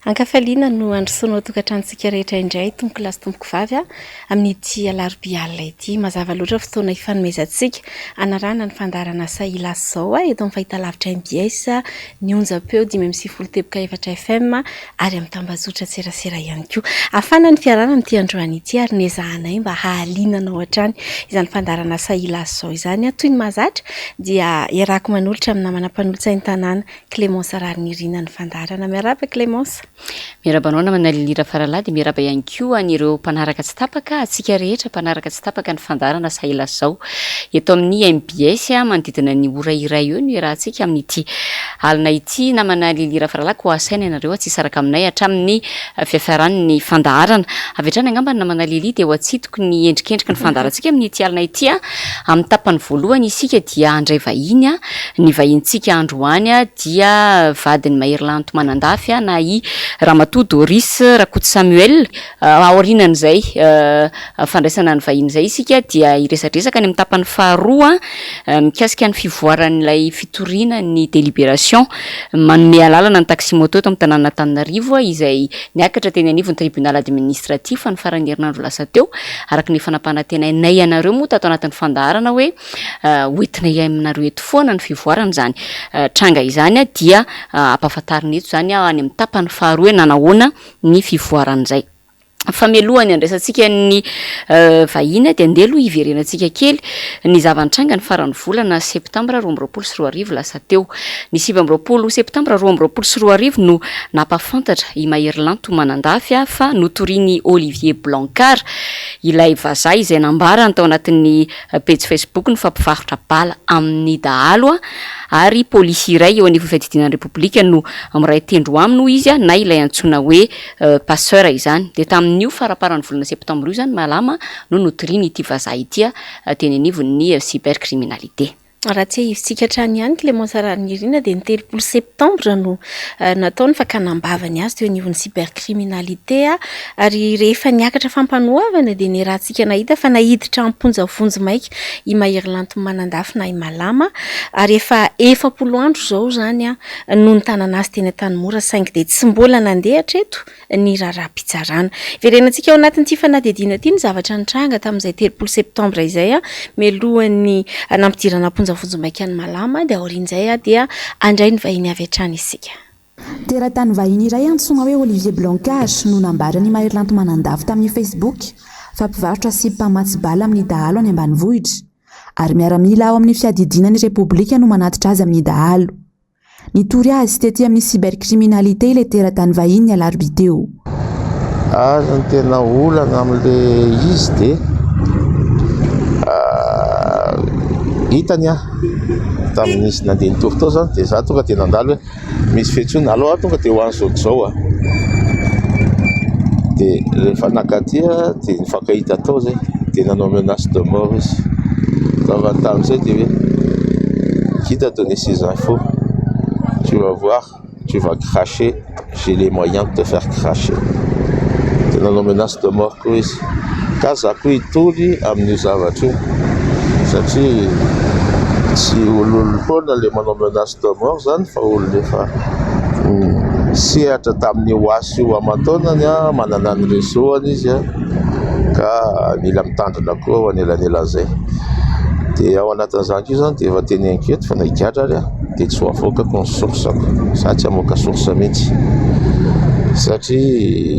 Ankafaliana no handrosoana ao an-tokantranontsika rehetra indray, tompokolahy sy tompokovavy, amin'ity alarobia alina ity. Mazava loatra fotoana hifanomezantsika hanarahana ny fandaharan'asa Ilasy izao eto amin'ny fahitalavitra mbs, ny onjam-peo 95 teboka efatra FM ary amin'ny tambajotran-tserasera ihany koa. Hafana ny fiarahana amin'ity androany ity ary nezahanay mba hahaliana anao hatrany izany fandaharan'asa Ilasy izao izany. Toy ny mahazatra dia iarahako manolotra amin'ny namana mpanolotsain'ny tanàna Clémence Raharinirina ny fandaharana. Miarahaba Clémence. Miarahaba anao namana Lily Rafaralahy dia miarahaba ihany koa an'ireo mpanaraka tsy tapaka, antsika rehetra mpanaraka tsy tapaka ny fandaharana Sahela Zao. Eto amin'ny mbs manodidina ny ora iray eo no iarahantsika amin'ity alina ity namana Lily Rafaralahy koa asaina ianareo tsy hisaraka aminay hatramin'ny fiafaran'ny fandaharana. Avy hatrany angamba ny namana Lily dia ho atsidiko ny endrikendriky ny fandaharantsika amin'ity alina ity. Amin'ny tapany voalohany isika dia handray vahiny. Ny vahinintsika androany dia vadin'i Maherilanto Manandafy na i Ramatoa Doris Rakoto Samuel. Aorianan'izay fandraisana ny vahiny izay isika dia hiresadresaka any amin'ny tapany faharoa mikasika ny fivoaran'ilay fitoriana ny délibération manome alalana ny taxi-moto eto amin'ny tanànan'Antananarivo izay niakatra teny anivon'ny tribunal administratif ny faran'ny herinandro lasa teo araka ny efa nampanantenainay anareo moa tato anatin'ny fandaharana hoe hoentinay aminareo eto foana ny fivoarana izany tranga izany dia ampahafantarina eto izany any amin'ny tapany faharoa hoe nanahoana ny fivoaran'izay. Fa mialohan'ny handraisantsika ny vahiny dia andeha aloha hiverenantsika kely ny zava-nitranga ny faran'ny volana septambra 2022 lasa teo. Ny 29 septambra 2022 no nampahafantatra i Maherilanto Manandafy fa notorian'i Olivier Blancard ilay vazaha izay nambarany tao anatin'ny pejy Facebook ny fa mpivarotra bala amin'ny dahalo ary polisy iray eo anivon'ny fiadidiana ny Repoblika no miray tendro aminy hoy izy na ilay antsoina hoe passeur izany. Dia tamin'io faramparan'ny volana septambra io izany Malama no notoriany ity vazaha ity teny anivon'ny cybercriminalité. Raha tsiahivintsika hatrany ihany Clémence Raharinirina dia ny 30 septambra no natao ny fakana am-bavany azy teo anivon'ny cybercriminalité ary rehefa niakatra fampanoavana dia niarahantsika nahita fa naiditra am-ponja vonjimaika i Maherilanto Manandafy na i Malama ary efa 40 andro izao izany no nitanana azy teny Antanimora saingy dia tsy mbola nandeha hatreto ny raharaham-pitsarana. Hiverenantsika ao anatin'ity fanadihadiana ity ny zavatra nitranga tamin'izay 30 septambra izay mialohan'ny nampidirana am-ponja vonjimaika an'i Malama dia aorian'izay dia handray ny vahiny avy hatrany isika. Teratany vahiny iray antsoina hoe Olivier Blancard no nambaran'i Maherilanto Manandafy tamin'ny Facebook fa mpivarotra sy mpamatsy bala amin'ny dahalo any ambanivohitra ary miaramila ao amin'ny fiadidiana ny Repoblika no manatitra azy amin'ny dahalo. Nitory azy tety amin'ny cybercriminalité ilay teratany vahiny ny alarobia teo. Ary ny tena olana amin'ilay izy dia hitany aho tamin'izy nandeha nitory tao izany dia izaho tonga dia nandalo hoe misy fiantsoana, aleo aho tonga dia ho any izao dia izao aho. Dia rehefa nankaty aho dia nifankahita tao izay, dia nanao menace de mort izy. Fa tamin'izay dia hoe qui t'a donné ces infos? Tu vas voir, tu vas cracher, j'ai les moyens de te faire cracher. Dia nanao menace de mort koa izy. Ka za koa hitory amin'io zavatra io satria tsy olom-poana ilay manao menace de mort izany fa olona efa nisehatra tamin'io asa io aman-taonany, manana ny réseau-ny izy ka mila mitandrina koa ao anelanelan'izay. Dia ao anatin'izany koa izany dia efa teneniko eto fa na higadra ary aho dia tsy ho avoakako ny source-ko, za tsy hamoaka source mihitsy satria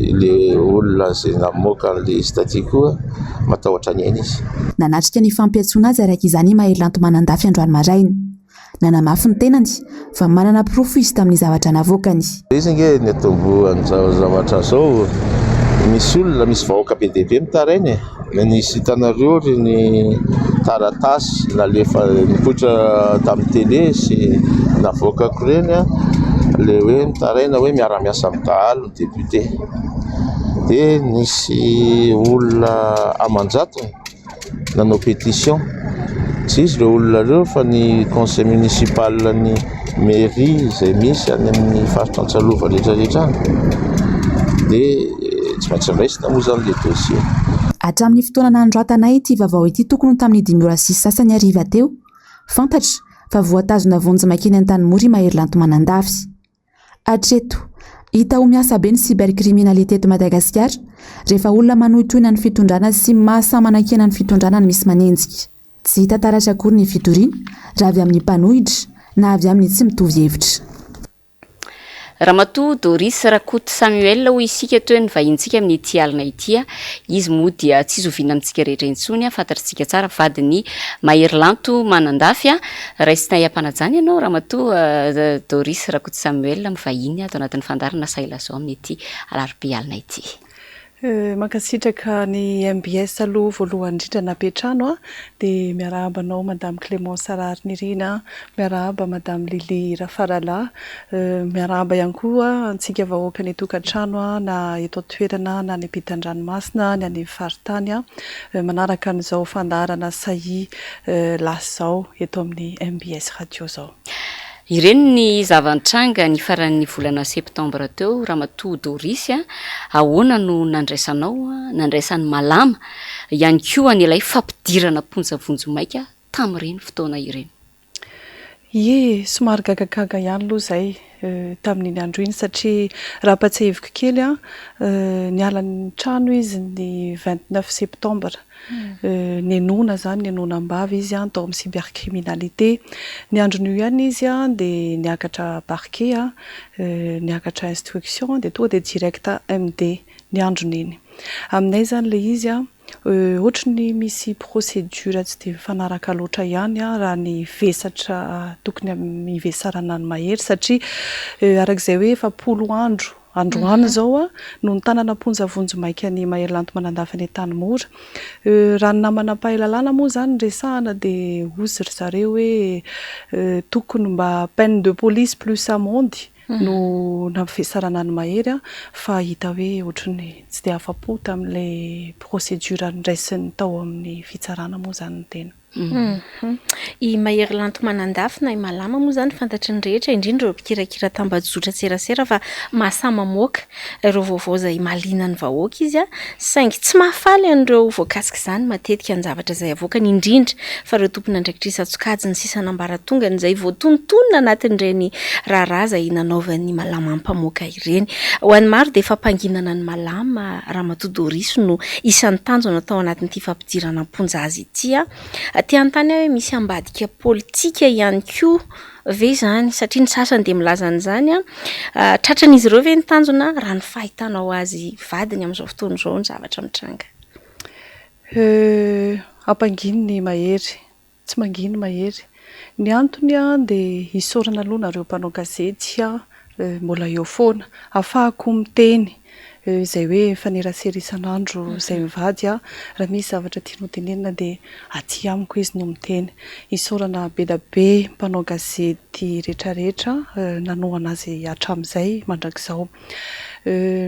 ilay olona izay namoaka an'ilay izy taty koa matahotra ny ainy izy. Nanatrika ny fampiantsoana azy araka izany i Maherilanto Manandafy androany maraina. Nanamafy ny tenany fa manana porofo izy tamin'ny zavatra navoakany. Izy ange niatombohan'izao zavatra izao, misy olona, misy vahoaka be dia be mitaraina e! Nisy hitanareo ry ny taratasy nalefa nipoitra tamin'ny tele sy navoakako ireny an, ilay hoe mitaraina hoe miara-miasa amin'ny dahalo ny député. Dia nisy olona aman-jatony nanao pétition, tsy izy ireo olona ireo fa ny conseil municipal ny mairie izay misy any amin'ny faritra Antsalova rehetra rehetra any, dia tsy maintsy raisina moa izany ilay dossier. Hatramin'ny fotoana nanoratanay ity vaovao ity tokony ho tamin'ny dimy ora sy sasany hariva teo, fantatra fa voatazona vonjimaika eny Antanimora i Maherilanto Manandafy. Hatreto, Hita ho miasa be ny cybercriminalité eto Madagasikara rehefa olona manohitohina ny fitondrana sy mahasahy manakiana ny fitondrana no misy manenjika. Tsy hita taratra akory ny fitoriana raha avy amin'ny mpanohitra na avy amin'ny tsy mitovy hevitra. Ramatoa Doris Rakoto Samuel hoy isika toy ny vahinintsika amin'ity alina ity. Izy moa dia tsy zoviana amintsika rehetra intsony, fantatritsika tsara, vadin'i Maherilanto Manandafy. Raisinay am-panajana ianao Ramatoa Doris Rakoto Samuel mivahiny ato anatin'ny fandaharana Sahy Lazao amin'ity alarobia alina ity. Mankasitraka ny mbs aloha voalohany indrindra nampiantrano a, dia miarahaba anao Madame Clémence Raharinirina, miarahaba Madame Lily Rafaralahy, miarahaba ihany koa antsika vahoaka any an-tokantrano na eto an-toerana na any ampitan-dranomasina, ny any amin'ny faritany manaraka an'izao fandaharana Sahia Lasy izao eto amin'ny mbs Radio izao. Ireny ny zava-nitranga ny faran'ny volana septambra teo Ramatoa Doris a! Ahoana no nandraisanao, nandraisan'i Malama ihany koa an'ilay fampidirana am-ponja vonjimaika tamin'ireny fotoana ireny? Ie, somary gagagaga ihany aloha izay tamin'iny andro iny satria raha ampatsiahiviko kely an, niala ny trano izy ny 29 septembre. Nenoana izany, nenoana am-bava izy tao amin'ny cybercriminalité. Ny andron'io ihany izy dia niakatra parquet, niakatra instruction dia tonga dia direct MD ny andron'iny. Aminay izany ilay izy ohatry ny misy procédure tsy dia mifanaraka loatra ihany raha ny vesatra tokony hivesarana an'i Mahery satria arak'izay hoe 40 andro Androany izao no notanana am-ponja vonjimaika an'i Maherilanto Manandafy any Antanimora. Raha ny namana mpahay lalàna moa izany no resahana dia hozy ry zareo hoe tokony mba peine de police plus amende no nampivesaranà an'i Mahery fa hita hoe ohatry ny tsy dia afa-po tamin'ilay procédure noraisiny tao amin'ny fitsarana moa izany ny tena. I Mahery Lanto Manandafy na i Malama moa izany fantatry ny rehetra, indrindra ireo mpikirakira tambajotran-tserasera fa mahasahy mamoaka ireo vaovao izay mahaliana ny vahoaka izy, saingy tsy mahafaly an'ireo voakasik'izany matetika ny zavatra izay avoakany, indrindra fa ireo tompon'andraikitra isan-tsokajiny sy isan'ambaratongany izay voatonontonona anatin'ireny raharaha izay nanaovan'i Malama ampamoaka ireny. Ho an'ny maro dia fampanginana an'i Malama Ramatoa Doris no isan'ny tanjona tao anatin'ity fampidirana am-ponja azy ity. Te hanontany aho hoe misy ambadika politika ihany koa ve izany? Satria ny sasany dia milaza an'izany. Tratran'izy ireo ve ny tanjona raha ny fahitanao azy vadiny amin'izao fotoana izao ny zavatra mitranga? Ampangino ny mahery. Tsy manginy mahery. Ny antony dia isaorana aloha nareo mpanao gazety mbola eo foana. Ahafahako miteny izay hoe mifanerasera isan'andro izay mivady raha misy zavatra tiany ho tenenina dia aty amiko izy no miteny. Isaorana be da be mpanao gazety retraretra nanohana azy hatramin'izay mandrak'izao.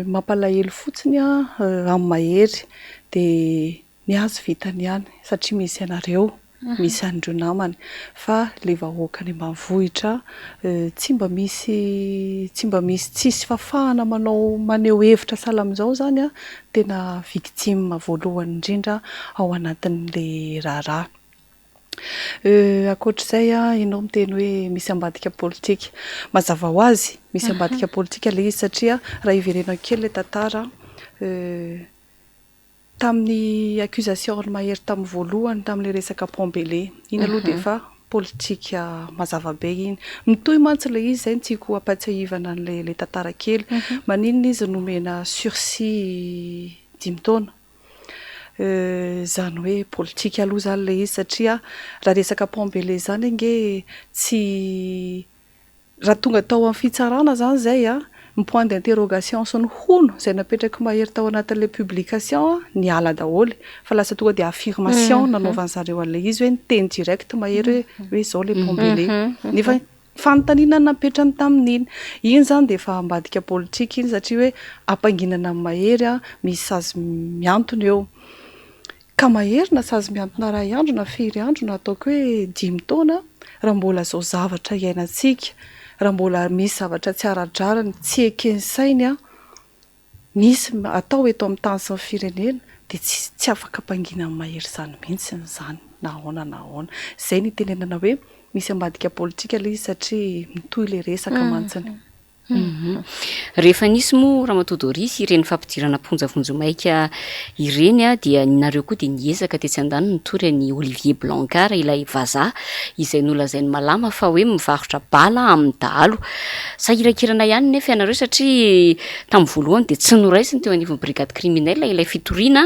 Mampalahelo fotsiny amin'i Mahery dia Ny azy vitany ihany satria misy anareo, misy an'ireo namany fa le vahoaka any ambanivohitra tsy mba misy tsy mba misy tsisy fahafahana manao maneho hevitra sahala amin'izao izany an, tena victime voalohany indrindra ao anatin'le raharaha. Ankoatr'izay an, ianao miteny hoe misy ambadika politika, mazava ho azy misy ambadika politika ilay izy satria raha hiverenako kely ilay tantara Tamin'ny accusation an'i Mahery tamin'ny voalohany tamin'ilay resaka pont Bailey, iny aloha dia efa politika mazava be iny. Mitohy mantsy ilay izy, izay no tiako hampatsiahivana an'ilay ilay tantara kely. Maninona izy nomena sursis dimy taona? Izany hoe politika aloha izany ilay izy satria raha resaka pont Bailey izany ange tsy Raha tonga tao amin'ny fitsarana izany izay an, ny point d'interrogation sy ny hono izay napetrak'i Mahery tao anatin'ilay publication an, niala daholo fa lasa tonga dia affirmation nanaovan'ny zareo an'ilay izy hoe niteny direct Mahery hoe hoe izao ilay pont Bailey. Nefa fanontaniana napetrany tamin'iny. Iny izany dia efa ambadika politika iny satria hoe ampanginana an'i Mahery an, misy sazy mihantona eo. Ka mahery na sazy mihantona iray andro na firy andro na ataoko hoe dimy taona, raha mbola izao zavatra iainantsika, raha mbola misy zavatra tsy ara-drariny, tsy eken'ny sainy, misy atao eto amin'ny tany sy ny firenena, dia tsy tsy afaka ampangina amin'ny mahery izany mihitsy izany na ahoana na ahoana. Izay no itenenana hoe misy ambadika politika ilay izy satria mitohy ilay resaka mantsiny. Rehefa nisy moa Ramatoa Doris ireny fampidirana am-ponja vonjimaika ireny dia nareo koa dia niezaka tetsy andaniny nitory an'i Olivier Blancard ilay vazaha izay nolazain'i Malama fa hoe mivarotra bala amin'ny dahalo. Sahirankirana ihany nefa ianareo satria tamin'ny voalohany dia tsy noraisiny teo anivon'ny brigade criminelle ilay fitoriana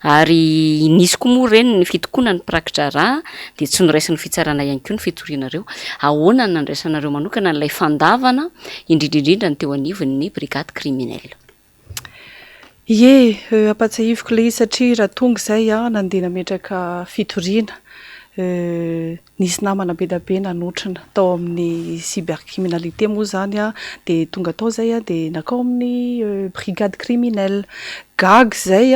ary nisy koa moa ireny ny fitokonan'ny mpiraki-draharaha dia tsy noraisin'ny fitsarana ihany koa ny fitorianareo. Ahoana no nandraisanareo manokana an'ilay fandavana, indrindra indrindra ny teo anivon'ny brigade criminelle? Ie, ampatsiahiviko ilay izy satria raha tonga izay aho nandeha nametraka fitoriana, nisy namana be dia be nanotrona tao amin'ny cybercriminalité moa izany dia tonga tao izay dia nankao amin'ny brigade criminelle. Gaga izay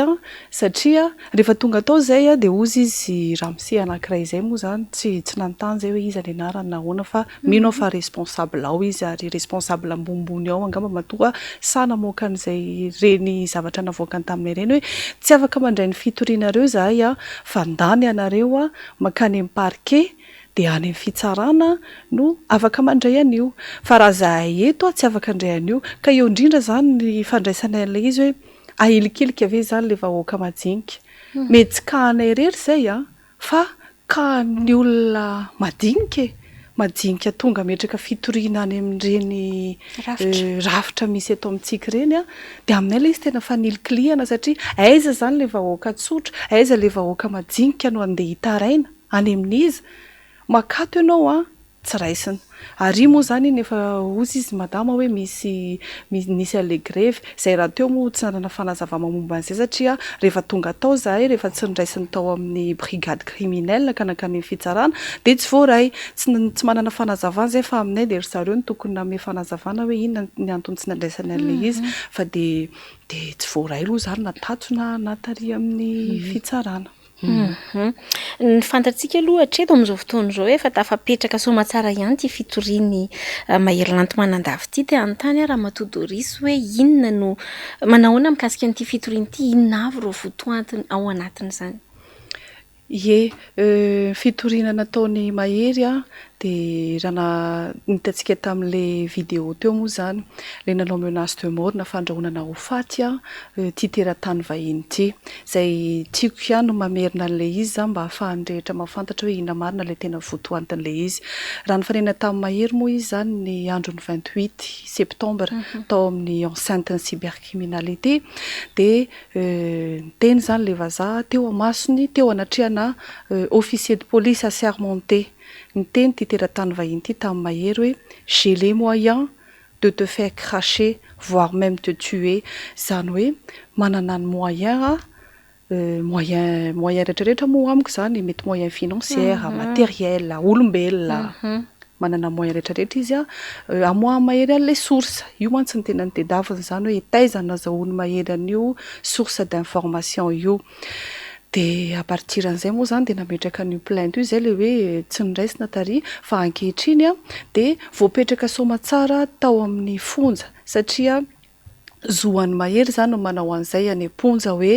satria rehefa tonga tao izay dia hozy izy ramose anankiray izay moa izany, tsy tsy nanontany izay hoe iza ny anarany na ahoana fa mino aho fa responsable ao izy ary responsable ambonimbony ao angamba matoa sahy namoaka an'izay ireny zavatra navoakany taminay ireny hoe tsy afaka mandray ny fitorianareo izahay fa ndany ianareo mankany amin'ny parquet dia any amin'ny fitsarana no afaka mandray an'io. Fa raha zahay eto tsy afaka handray an'io. Ka eo indrindra izany ny fandraisanay an'ilay izy hoe ahilikilika ve izany ilay vahoaka majinika. Mety tsy cas-nay irery izay an, fa cas-n'ny olona madinika e. Majinika tonga ametraka fitoriana any amin'ireny rafitra misy eto amintsika ireny an, dia aminay ilay izy tena fanilikilihana satria aiza izany ilay vahoaka tsotra, aiza ilay vahoaka majinika no andeha hitaraina, any amin'iza? Makato ianao an, tsy raisina. Ary moa izany iny efa hozy izy madama hoe misy nisy an'ilay grevy, izay rahateo moa tsy nanana fanazavana momba an'izay satria rehefa tonga tao izahay, rehefa tsy noraisiny tao amin'ny brigade criminelle ka nankany amin'ny fitsarana dia tsy voaray. Tsy tsy manana fanazavana izay fa aminay dia ry zareo no tokony nanome fanazavana hoe inona ny antony tsy nandraisany an'ilay izy fa dia dia tsy voaray aloha izany na tato na na tary amin'ny fitsarana. Ny fantatsika aloha hatreto amin'izao fotoana izao efa tafapetraka soamatsara ihany ity fitorian'i Mahery Lanto Manandafy ity. Te hanontany aho Ramatoa Doris hoe inona no, manahoana mikasika an'ity fitoriana ity, inona avy ireo votoantiny ao anatin'izany? Ie, ny fitoriana nataon'i Mahery dia raha ny hitantsika tamin'ilay vidéo teo moa izany, ilay nanao menace de mort na fandrahonana ho faty ity teratany vahiny ity. Izay tiako ihany no mamerina an'ilay izy izany mba ahafahan'ny rehetra mahafantatra hoe inona marina ilay tena votoantin'ilay izy. Raha nifanena tamin'i Mahery moa izy izany ny andron'ny 28 septembre tao amin'ny enceinte-n'ny cybercriminalité dia niteny izany ilay vazaha teo amasony, teo anatrehana officier de police assermenté. Niteny ity teratany vahiny ity tamin'i Mahery hoe j'ai les moyens de te faire cracher voire même te tuer, izany hoe manana ny moyen aho, moyen moyen rehetra rehetra moa amiko izany mety moyen financière, matériel, olombelona, manana moyen rehetra rehetra izy an, amoahan'i Mahery an'ilay source, io mantsy no tena notedaviny izany hoe taiza no nazahoan'i Mahery an'io source d'information io. Dia à partir an'izay moa izany dia nametraka an'io plainte io izay ilay hoe tsy noraisina tary fa ankehitriny dia voapetraka soamatsara tao amin'ny fonja satria zo an'i Mahery izany no manao an'izay any am-ponja hoe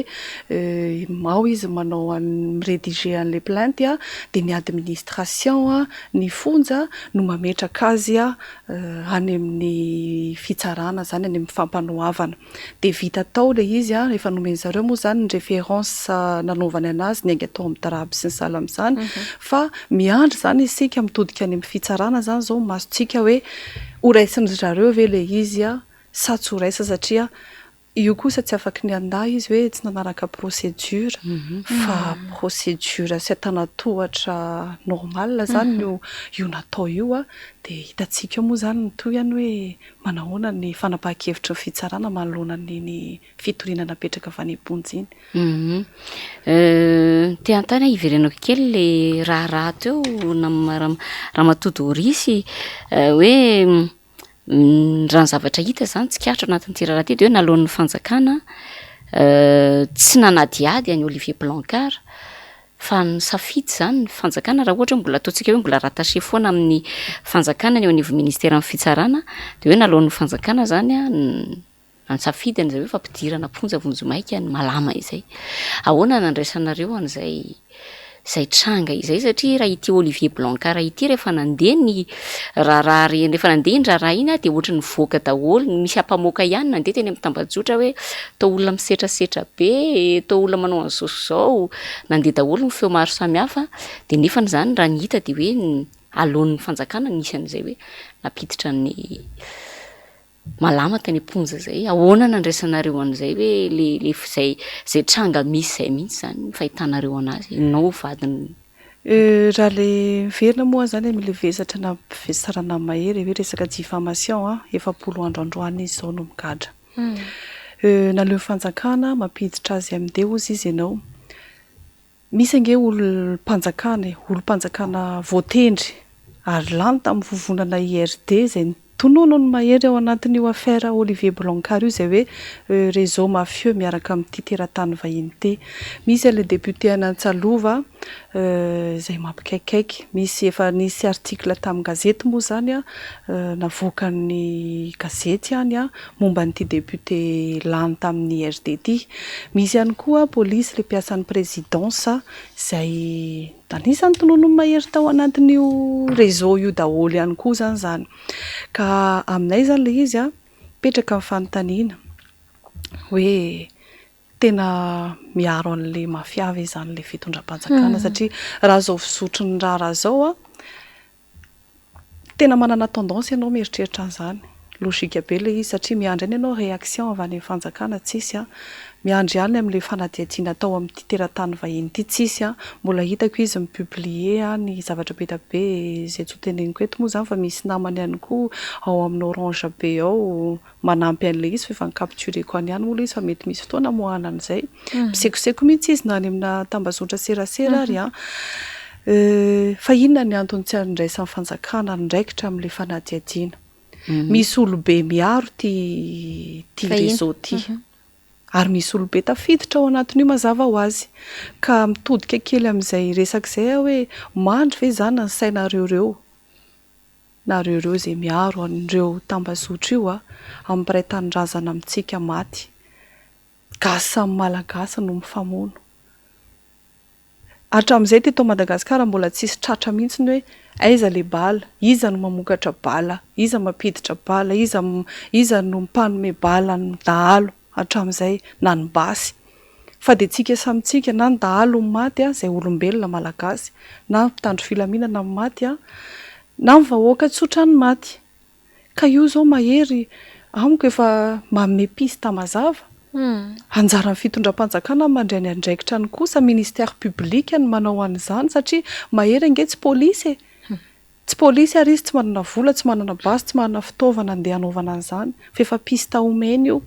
ao izy manao mi-rediger an'ilay plainte dia ny administration ny fonja no mametraka azy any amin'ny fitsarana izany any amin'ny fampanoavana. Dia vita tao ilay izy an, efa nomen'ny zareo moa izany ny référence nanaovany an'azy niainga tao amin'ny DRAB sy ny sahala amin'izany, fa miandry izany isika mitodika any amin'ny fitsarana izany izao ny masontsika hoe ho raisin-dry zareo ve ilay izy an, sa tsy ho raisina satria io kosa tsy afaky ny handà izy hoe tsy nanaraka procédure, fa procédure sy antanatohatra normal izany io io natao io an, dia hitantsika eo moa izany ny tohiny hoe Manahoana ny fanapahan-kevitry ny fitsarana manoloana an'iny fitoriana napetraka avy any am-ponja iny? Te hanontany aho, hiverenako kely le raharaha teo Ramatoa Doris hoe raha ny zavatra hita izany tsikaritra ao anatin'ity raharaha ity dia hoe naloan'ny fanjakana tsy nanadihady an'i Olivier Blancard Fa nisafidy izany ny fanjakana, raha ohatra hoe mbola ataontsika hoe mbola rattaché foana amin'ny fanjakana ny eo anivon'ny ministeran'ny fitsarana, dia hoe naloan'ny fanjakana izany an, nisafidy an'izay hoe fampidirana am-ponja vonjimaika ny malama izay. Ahoana no nandraisanareo an'izay izay tranga izay satria raha ity Olivier Blancard ity rehefa nandeha ny raharaha reny, rehefa nandeha iny raharaha iny dia ohatry ny nivoaka daholo, misy ampamoaka ihany nandeha teny amin'ny tambajotra hoe toa olona misetrasetra be, toa olona manao an'izao sy izao, nandeha daholo ny feo maro samihafa dia nefany izany raha ny hita dia hoe aloan'ny fanjakana nisy an'izay hoe nampiditra ny Malama tany am-ponja zay. Ahoana nandraisanareo an'izay hoe le le zay zay tranga misy zay mihitsy zany ny fahitanareo anazy, ianao vadiny? Raha le miverina moa zany amin'ilay vesatra nampivesarana an'i Mahery hoe resaka diffamation an, 40 andro androany izy izao no migadra. Naleon'ny fanjakana mampiditra azy MD hozy izy ianao. Misy ange olom-panjakana e, olom-panjakana voatendry ary lany tamin'ny vovonana IRD izay tononon'ny mahery ao anatin'io affaire Olivier Blancard io izay hoe réseau mafieux miaraka amin'ity teratany vahiny ity. Misy an'ilay député any Antsalova izay mampikaikaiky, misy efa nisy article tamin'ny gazety moa izany navoakan'ny gazety any momba an'ity député lany tamin'ny IRD ity. Misy ihany koa polisy ilay mpiasan'ny présidence izay anisan'ny tononon'ny mahery tao anatin'io réseau io daholo ihany koa izany izany. Ka aminay izany ilay izy an, mipetraka ny fanontaniana hoe tena miaro an'ilay mafia ve izany ilay fitondram-panjakana satria raha izao fizotry ny raharaha izao an, Tena manana tendance ianao mieritreritra an'izany. Logique be ilay izy satria miandry ihany ianao réaction avy any amin'ny fanjakana, tsisy an. Miandry ihany amin'ilay fanadihadiana atao amin'ity teratany vahiny ity, tsisy an. Mbola hitako izy mi-publier ny zavatra be dia be izay tsy ho teneniko eto moa izany fa misy namany ihany koa ao amin'ny orange be ao. manampy an'ilay izy fa efa ni-capturer-ko any ihany moa ilay izy fa mety misy fotoana amoahana an'izay. Misekoseko mihitsy izy na any amina tambazotra serasera ary an. Fa inona ny antony tsy andraisan'ny fanjakana andraikitra amin'ilay fanadihadiana? Misy olobe miaro ity ity réseau ity. Ary misy olobe tafiditra ao anatin'io mazava ho azy. Ka mitodika kely amin'izay resaka izay aho hoe mandry ve izany ny sainareo ireo? Nareo ireo izay miaro an'ireo tambazotra io a, amin'ny mpiray tanindrazana amintsika maty. Gasy samy malagasy no mifamono. Hatramin'izay teto Madagasikara mbola tsisy tratra mihitsy ny hoe aiza le bala, iza no mamokatra bala, iza mampiditra bala, iza iza no mpanome bala ny dahalo hatramin'izay na ny basy. Fa dia tsika samy tsika na ny dahalo no maty izay olombelona malagasy na mpitandro filaminana no maty na ny vahoaka tsotra no maty. Ka io izao mahery amiko efa manome piste mazava. Anjaran'ny fitondram-panjakana ny mandray ny andraikitra ny kosa ministère public no manao an'izany satria mahery ange tsy polisy e. Tsy polisy ary izy tsy manana vola, tsy manana basy, tsy manana fitaovana andeha hanaovana an'izany fa efa piste omeny io.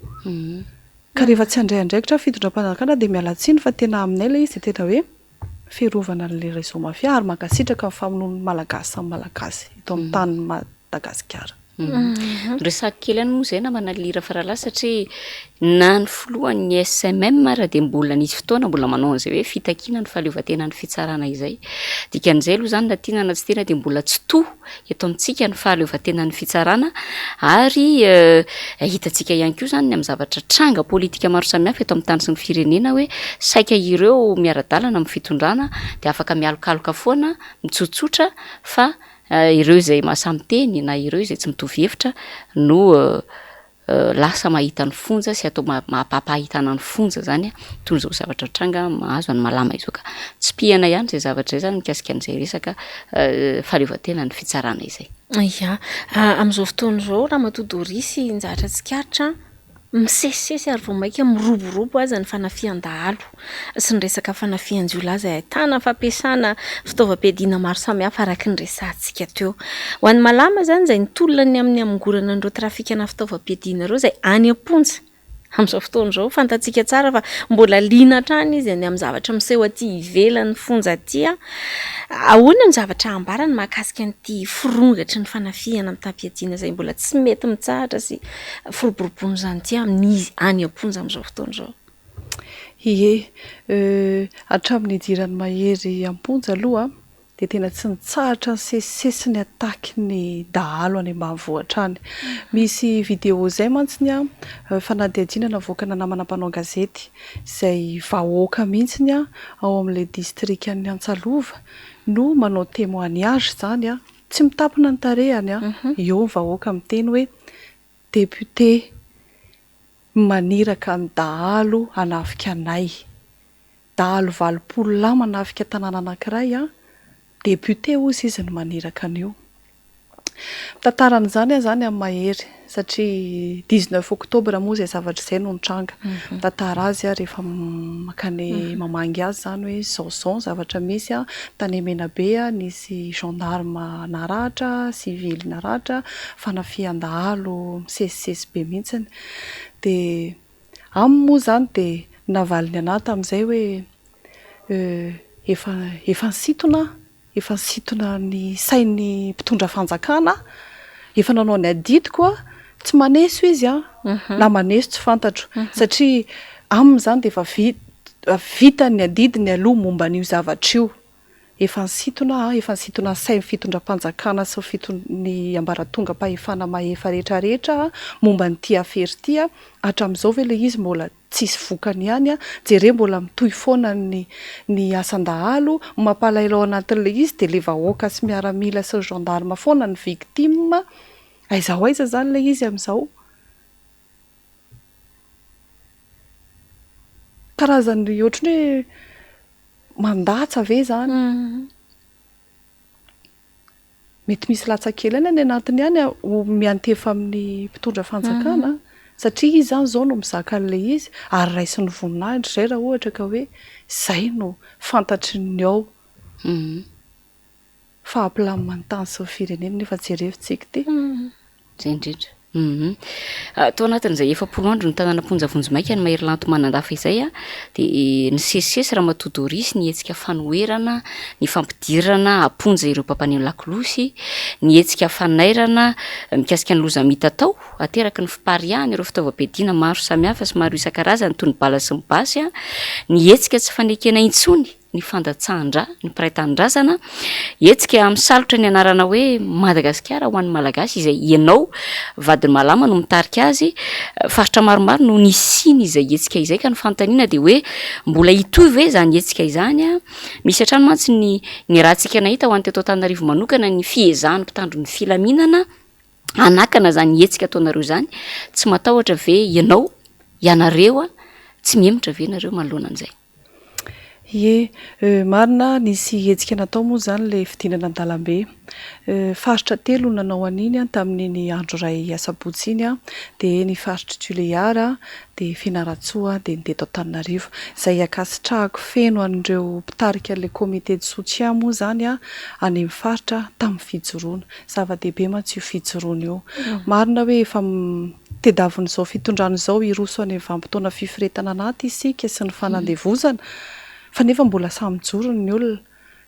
Ka rehefa tsy handray andraikitra ny fitondram-panjakana dia miala tsiny fa tena aminay ilay izy dia tena hoe fiarovana an'ilay réseau mafia ary mankasitraka ny famonoan'ny Malagasy samy Malagasy eto amin'ny tanin'i Madagasikara. Resako kely ihany moa izay namana Lira Faralahy satria na ny filohan'ny SMM ara dia mbola nisy fotoana mbola manao an'izay hoe fitakiana ny fahaleovantenan'ny fitsarana izay. Dikan'izay aloha izany na tiana na tsy tiana dia mbola tsy to eto amintsika ny fahaleovantenan'ny fitsarana ary hitantsika ihany koa izany ny amin'ny zavatra tranga politika maro samihafa eto amin'ny tany sy ny firenena hoe saika ireo miara-dalana amin'ny fitondrana dia afaka mialokaloka foana mitsotsotra fa Ireo izay mahasahy miteny na ireo izay tsy mitovy hevitra no lasa mahita ny fonja sy atao mampahitana ny fonja izany toy izao zavatra tranga mahazo an'i Malama izao ka. Tsipihana ihany izay zavatra izay izany mikasika an'izay resaka fahaleovantenan'ny fitsarana izay. Ia. Amin'izao fotoana izao Ramatoa Doris ny zavatra tsikaritra Misesisesy ary vao mainka miroborobo aza ny fanafihan-dahalo sy ny resaka fanafihan-jiolahy izay ahitana fampiasana fitaovam-piadiana maro samihafa araka ny resahantsika teo. Ho an'i Malama izany izay nitolona ny amin'ny hamongorana an'ireo trafikana fitaovam-piadiana ireo izay any am-ponja amin'izao fotoana izao, fantatsika tsara fa mbola liana hatrany izy ny amin'ny zavatra miseho aty ivelan'ny fonja aty. Ahoana ny zavatra ambarany mahakasika an'ity firongatry ny fanafihana mitam-piadiana izay mbola tsy mety mitsahatra sy Firoborobona izany ity amin'izy any am-ponja amin'izao fotoana izao. Ie, hatramin'ny nidiran'i Mahery am-ponja aloha. Dia tena tsy nitsahatra nisesisesy ny attaque ny dahalo any ambanivohitra any. Misy vidéo izay mantsy an, fanadihadiana navoakana namana mpanao gazety, izay vahoaka mihitsy an, ao amin'ilay distrikan'i Antsalova no manao témoignage izany an, tsy mitapina ny tarehiny an, eo ny vahoaka miteny hoe député maniraka ny dahalo hanafika anay. Dahalo 80 lahy manafika tanàna anankiray an, député hozy izy no maniraka an'io. Mitantara an'izany aho izany amin'i Mahery satria 19 octobre moa izay zavatra izay no nitranga. Mitantara azy aho rehefa mankany mamangy azy izany hoe izao sy izao ny zavatra misy an, tany Menabe nisy gendarme naratra, sivily naratra, fanafihan-dahalo misesisesy be mihitsiny. Dia Aminy moa izany dia navaliny anah tamin'izay hoe efa efa nisintona aho, efa nisintona ny sain'ny mpitondra fanjakana aho, efa nanao ny adidiko aho, tsy maneso izy an, na maneso tsy fantatro, satria aminy izany dia efa vita ny adidiny aloha momba an'io zavatra io. Efa nisintona aho, efa nisintona ny sain'ny fitondram-panjakana sy ny fiton- ny ambaratongam-pahefana mahefa rehetra rehetra aho momba an'ity afera ity a, hatramin'izao ve ilay izy mbola tsisy vokany ihany a, jereo mbola mitohy foana ny ny asan-dahalo, ny mampalahelo ao anatin'ilay izy dia ilay vahoaka sy miaramila sy ny gendarme foana no victime, aiza ho aiza izany ilay izy amin'izao? Karazany ohatran'ny hoe mandatsa ve izany? Mety misy latsa kely ihany any anatiny any ho miantefa amin'ny mpitondra fanjakana satria izy izany izao no mizaka an'ilay izy ary raisiny voninahitra izay raha ohatra ka hoe izay no fantatry ny ao. Fa hampilamina ny tany sy ny firenena nefa jerevintsika ity. Izay indrindra. Hum. Tao anatin'izay 40 andro nitanana am-ponja vonjimaika an'i Mahery Lanto Manandafa izay dia nisesisesy Ramatoa Doris ny hetsika fanoherana ny fampidirana am-ponja ireo mpampaneno lakolosy, ny hetsika fanairana mikasika ny loza mitatao ateraky ny fipariahan'ireo fitaovam-piadiana maro samihafa sy maro isan-karazany toy ny bala sy ny basy, ny hetsika tsy fanekena intsony ny fandatsahan-drà ny mpiray tanindrazana, hetsika misalotra ny anarana hoe Madagasikara ho an'ny Malagasy izay ianao vadin'i Malama no mitarika azy, faritra maromaro no nisiany izay hetsika izay ka ny fanontaniana dia hoe mbola hitohy ve izany hetsika izany? Misy hatrany mantsy ny niarahantsika nahita ho an'ny teto Antananarivo manokana ny fiezahan'ny mpitandro ny filaminana hanakana izany hetsika ataonareo izany, tsy matahotra ve ianao, ianareo, tsy mihemotra ve nareo manoloana an'izay? Ie, marina, nisy hetsika natao moa izany ilay fidinana an-dalambe. Faritra telo no nanao an'iny tamin'iny andro iray asabotsy iny, dia ny faritr'i Tuléar, dia Fianarantsoa, dia ny teto Antananarivo. Izay ankasitrahako feno an'ireo mpitarika an'ilay comité de soutien moa izany any amin'ny faritra tamin'ny fijoroana. Zava-dehibe mantsy io fijoroana io. Marina hoe efa Tediavin'izao fitondrana izao hiroso any amin'ny vanim-potoana fiforetana anaty isika sy ny fanandevozana fa nefa mbola samy mijoro ny olona.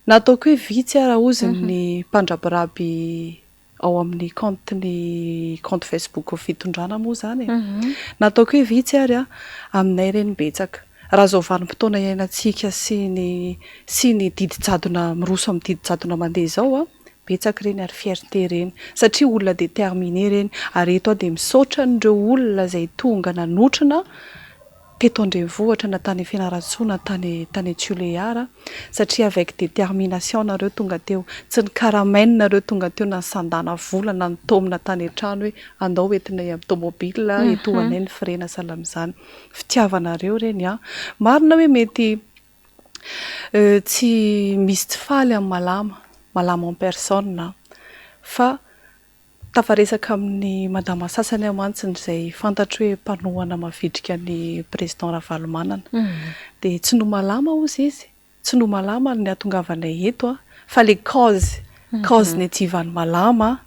Na ataoko hoe vitsy ara hozy ny mpandrabiraby ao amin'ny compte ny compte Facebook fitondrana moa izany e. Na ataoko hoe vitsy ary an, aminay ireny betsaka. Raha izao vanim-potoana iainantsika sy ny sy ny didy jadona miroso amin'ny didy jadona mandeha izao an, Betsaka ireny ary fierté ireny satria olona déterminé ireny ary eto aho dia misaotra an'ireo olona izay tonga nanotrona teto an-drenivohitra na tany Fianarantsoa na tany tany Tuléar satria avec détermination nareo tonga teo, tsy nikaramaina nareo tonga teo na nisandana vola na nitaomina tany an-trano hoe andao entinay amin'ny tomobile etoanay ny frais na sahala amin'izany. Fitiavanareo ireny an! Marina hoe mety Tsy misy tsy faly amin'i Malama, Malama en personne an! Fa tafaresaka amin'ny madama sasany aho mantsy izay fantatro hoe mpanohana mavitrika ny président Ravalomanana. Dia tsy noho Malama hozy izy, tsy noho Malama ny hahatongavanay eto an, fa le cause, cause niadivan'i Malama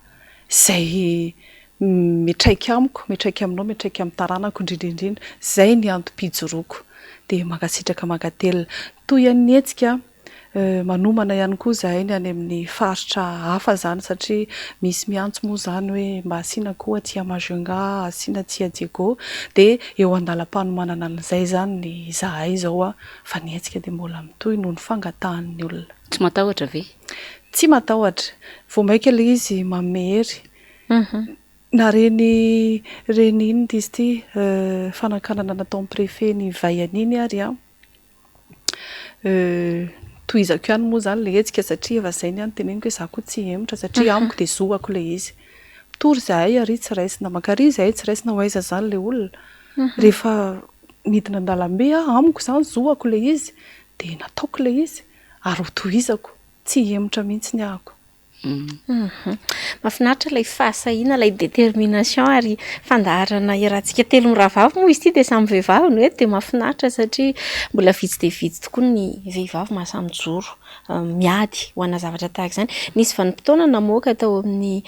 izay mitraika amiko, mitraika aminao, mitraika amin'ny taranako indrindra indrindra. Izay ny antom-pijoroako. Dia mankasitraka mankatelina. Toy an'ny hetsika, manomana ihany koa izahay ny any amin'ny faritra hafa izany satria misy miantso moa izany hoe mba asiana koa aty Majunga, asiana aty Diego. Dia eo an-dalam-panomanana an'izay izany izahay izao fa ny hetsika dia mbola mitohy noho ny fangatahan'ny olona. Tsy matahotra ve? Tsy matahotra. Vao mainka ilay izy manome hery. Na ireny, ireny inona izy ity, fanakanana nataon'ny préfet ny vay an'iny ary an, tohizako ihany moa izany ilay hetsika satria efa izay ny ahy no teneniko hoe izaho koa tsy hihemotra satria amiko dia zoako ilay izy. Mitory izahay ary tsy raisina, mankaria izahay tsy raisina, ho aiza izany ilay olona? Rehefa midina an-dalambe aho, amiko izany zoako ilay izy, dia nataoko ilay izy ary hotohizako, tsy hihemotra mihitsy ny ahako. Mahafinaritra ilay fahasahiana, ilay détermination ary fandaharana iarahantsika telo mirahavavy moa izy ity dia samy vehivavy no eto dia mahafinaritra satria mbola vitsy dia vitsy tokoa ny vehivavy mahasahy mijoro miady ho ana zavatra tahaka izany. Nisy vanim-potoana namoaka tao amin'ny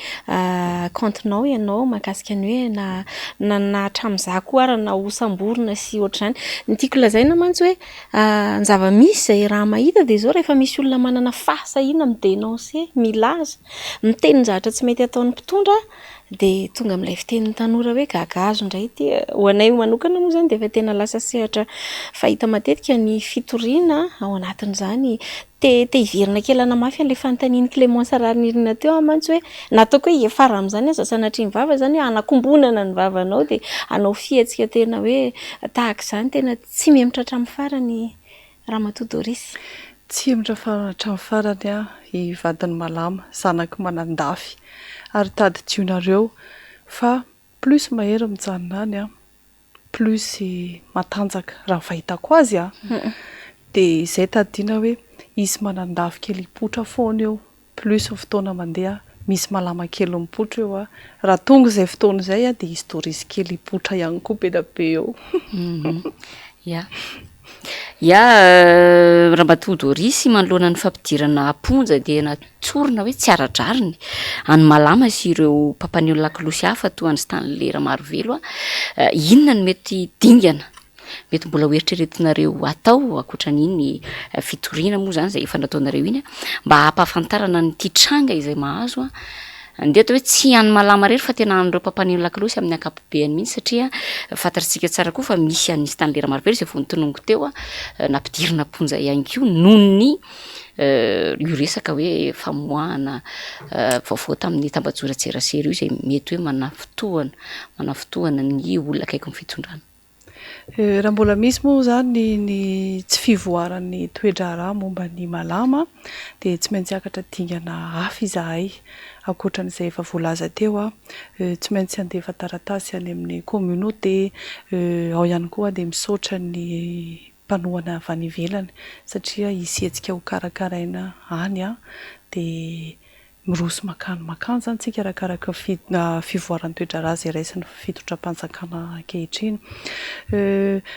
kaontinao ianao mahakasika ny hoe na na hatramin'izaho koa ary na hosamborina sy ohatr'izany. Ny tiako lazaina mantsy hoe Ny zava-misy izay raha mahita dia izao rehefa misy olona manana fahasahiana mi-denoncer, milaza, miteny ny zavatra tsy mety ataon'ny mpitondra dia tonga amin'ilay fitenin'ny tanora hoe gagazo indray ity. Ho anay manokana moa izany dia efa tena lasa sehatra fahita matetika ny fitoriana ao anatin'izany. Te te hiverina kely hanamafy an'ilay fanontanian'i Clémence Raharinirina teo aho mantsy hoe na ataoko hoe hiafara amin'izany aza sanatria ny vava izany hoe hanakombonana ny vavanao dia hanao fihetsika tena hoe tahaka izany tena Tsy mihemotra hatramin'ny farany Ramatoa Doris. Tsy hihemotra hatramin'ny farany aho i vadin'i Malama, zanak'i Manandafy. Ary tadidionareo fa plus mahery mijanona any an, plus matanjaka, raha ny fahitako azy an. Dia izay tadidiana hoe hisy Manandafy kely hipoitra foana eo. Plus ny fotoana mandeha misy malama kely mipoitra eo a, raha tonga izay fotoana izay a dia hisy Doris kely hipoitra ihany koa be dia be eo. Ya. Ya, Ramatoa Doris manoloana ny fampidirana am-ponja dia natsorina hoe tsy ara-drariny an'i Malama sy ireo mpampaneho lakolosy hafa toa an'i Stanley Ramarovelo a. Inona no mety dingana Mety mbola ho eritreretinareo atao ankoatra an'iny fitoriana moa izany izay efa nataonareo iny mba hampahafantarana an'ity tranga izay mahazo an, andeha atao hoe tsy an'i Malama irery fa tena an'ireo mpampaneno lakolosy amin'ny ankapobeany mihitsy satria fantatsika tsara koa fa misy an'i Stanley Ramarivelo izay vao notononiko teo an, nampidirina am-ponja ihany koa noho ny io resaka hoe famoahana vaovao tamin'ny tambajotran-tserasera io izay mety hoe manafintohana manafintohana ny olona akaikin'ny fitondrana. Raha mbola misy moa izany ny tsy fivoaran'ny toe-draharaha momba ny malama dia tsy maintsy hiakatra dingana hafa izahay ankoatra an'izay efa voalaza teo. Tsy maintsy handefa taratasy any amin'ny communauté, ao ihany koa dia misaotra ny mpanohana avy any ivelany satria hisy hetsika hokarakaraina any dia Miroso mankany mankany izany isika arakaraka ny fivoaran'ny toe-draharaha izay raisin'ny fitondram-panjakana ankehitriny.